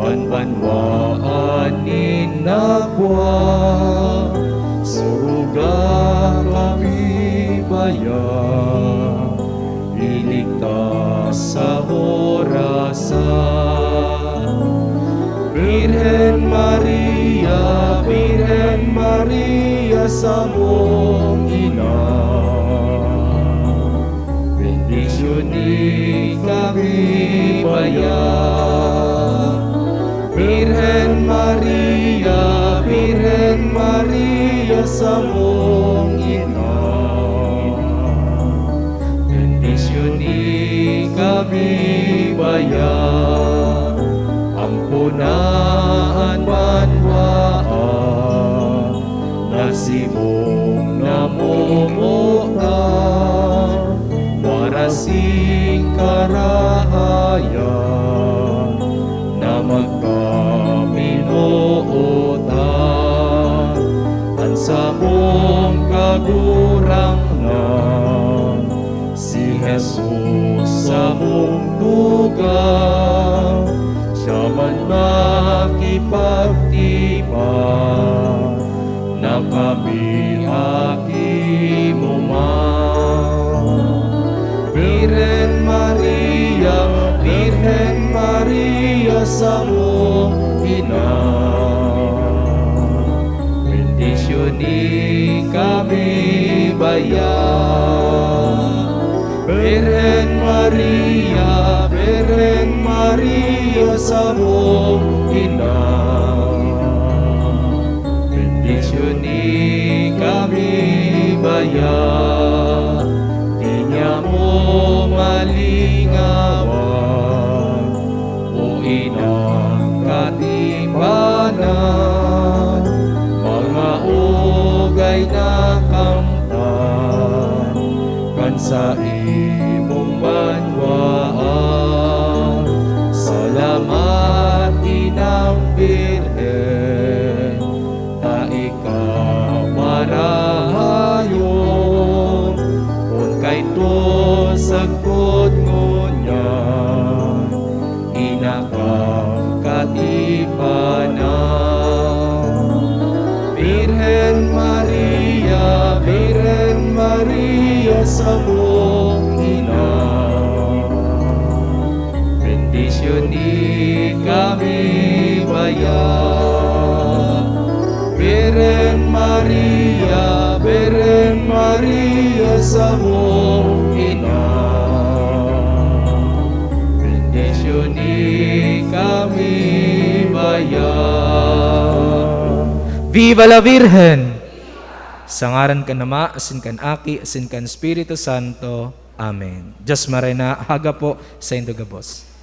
kan banwaan nin Nabua, suruga kami baya, iligtas sa orasan. Birhen Maria, Birhen Maria, samong ina, bendisyoni kami baya. Birhen Maria, Birhen Maria, samong ina, bendisyoni kami baya. Ampona an banwaan na simong namomotan, wara sing karahayan na magkaminootan. An samong Kagurangnan, si Jesus samong tugang, siya man makipagtipan na kami aki mo man. Birhen Maria, Birhen Maria, samong ina, bendisyoni kami baya. Birhen Maria, Birhen Maria, samong ina, bendisyoni kami baya. Di niya mo malingawan, o inang katipanan, mga ugay na kamtan kan saimong banwaan. Salamat, Inang Birhen, ta ika marahayon, kun kaidto sagkod ngunyan, ina kan katipanan. Birhen Maria, Birhen samong ina. Bendisyoni kami baya. Birhen Maria, Birhen Maria samong ina. Bendisyoni kami baya. Viva la Virgen! Sa ngaran kan Ama, asin kan Aki, asin kan Espiritu Santo. Amen. Diyos Marena, hagapo saindo gabos.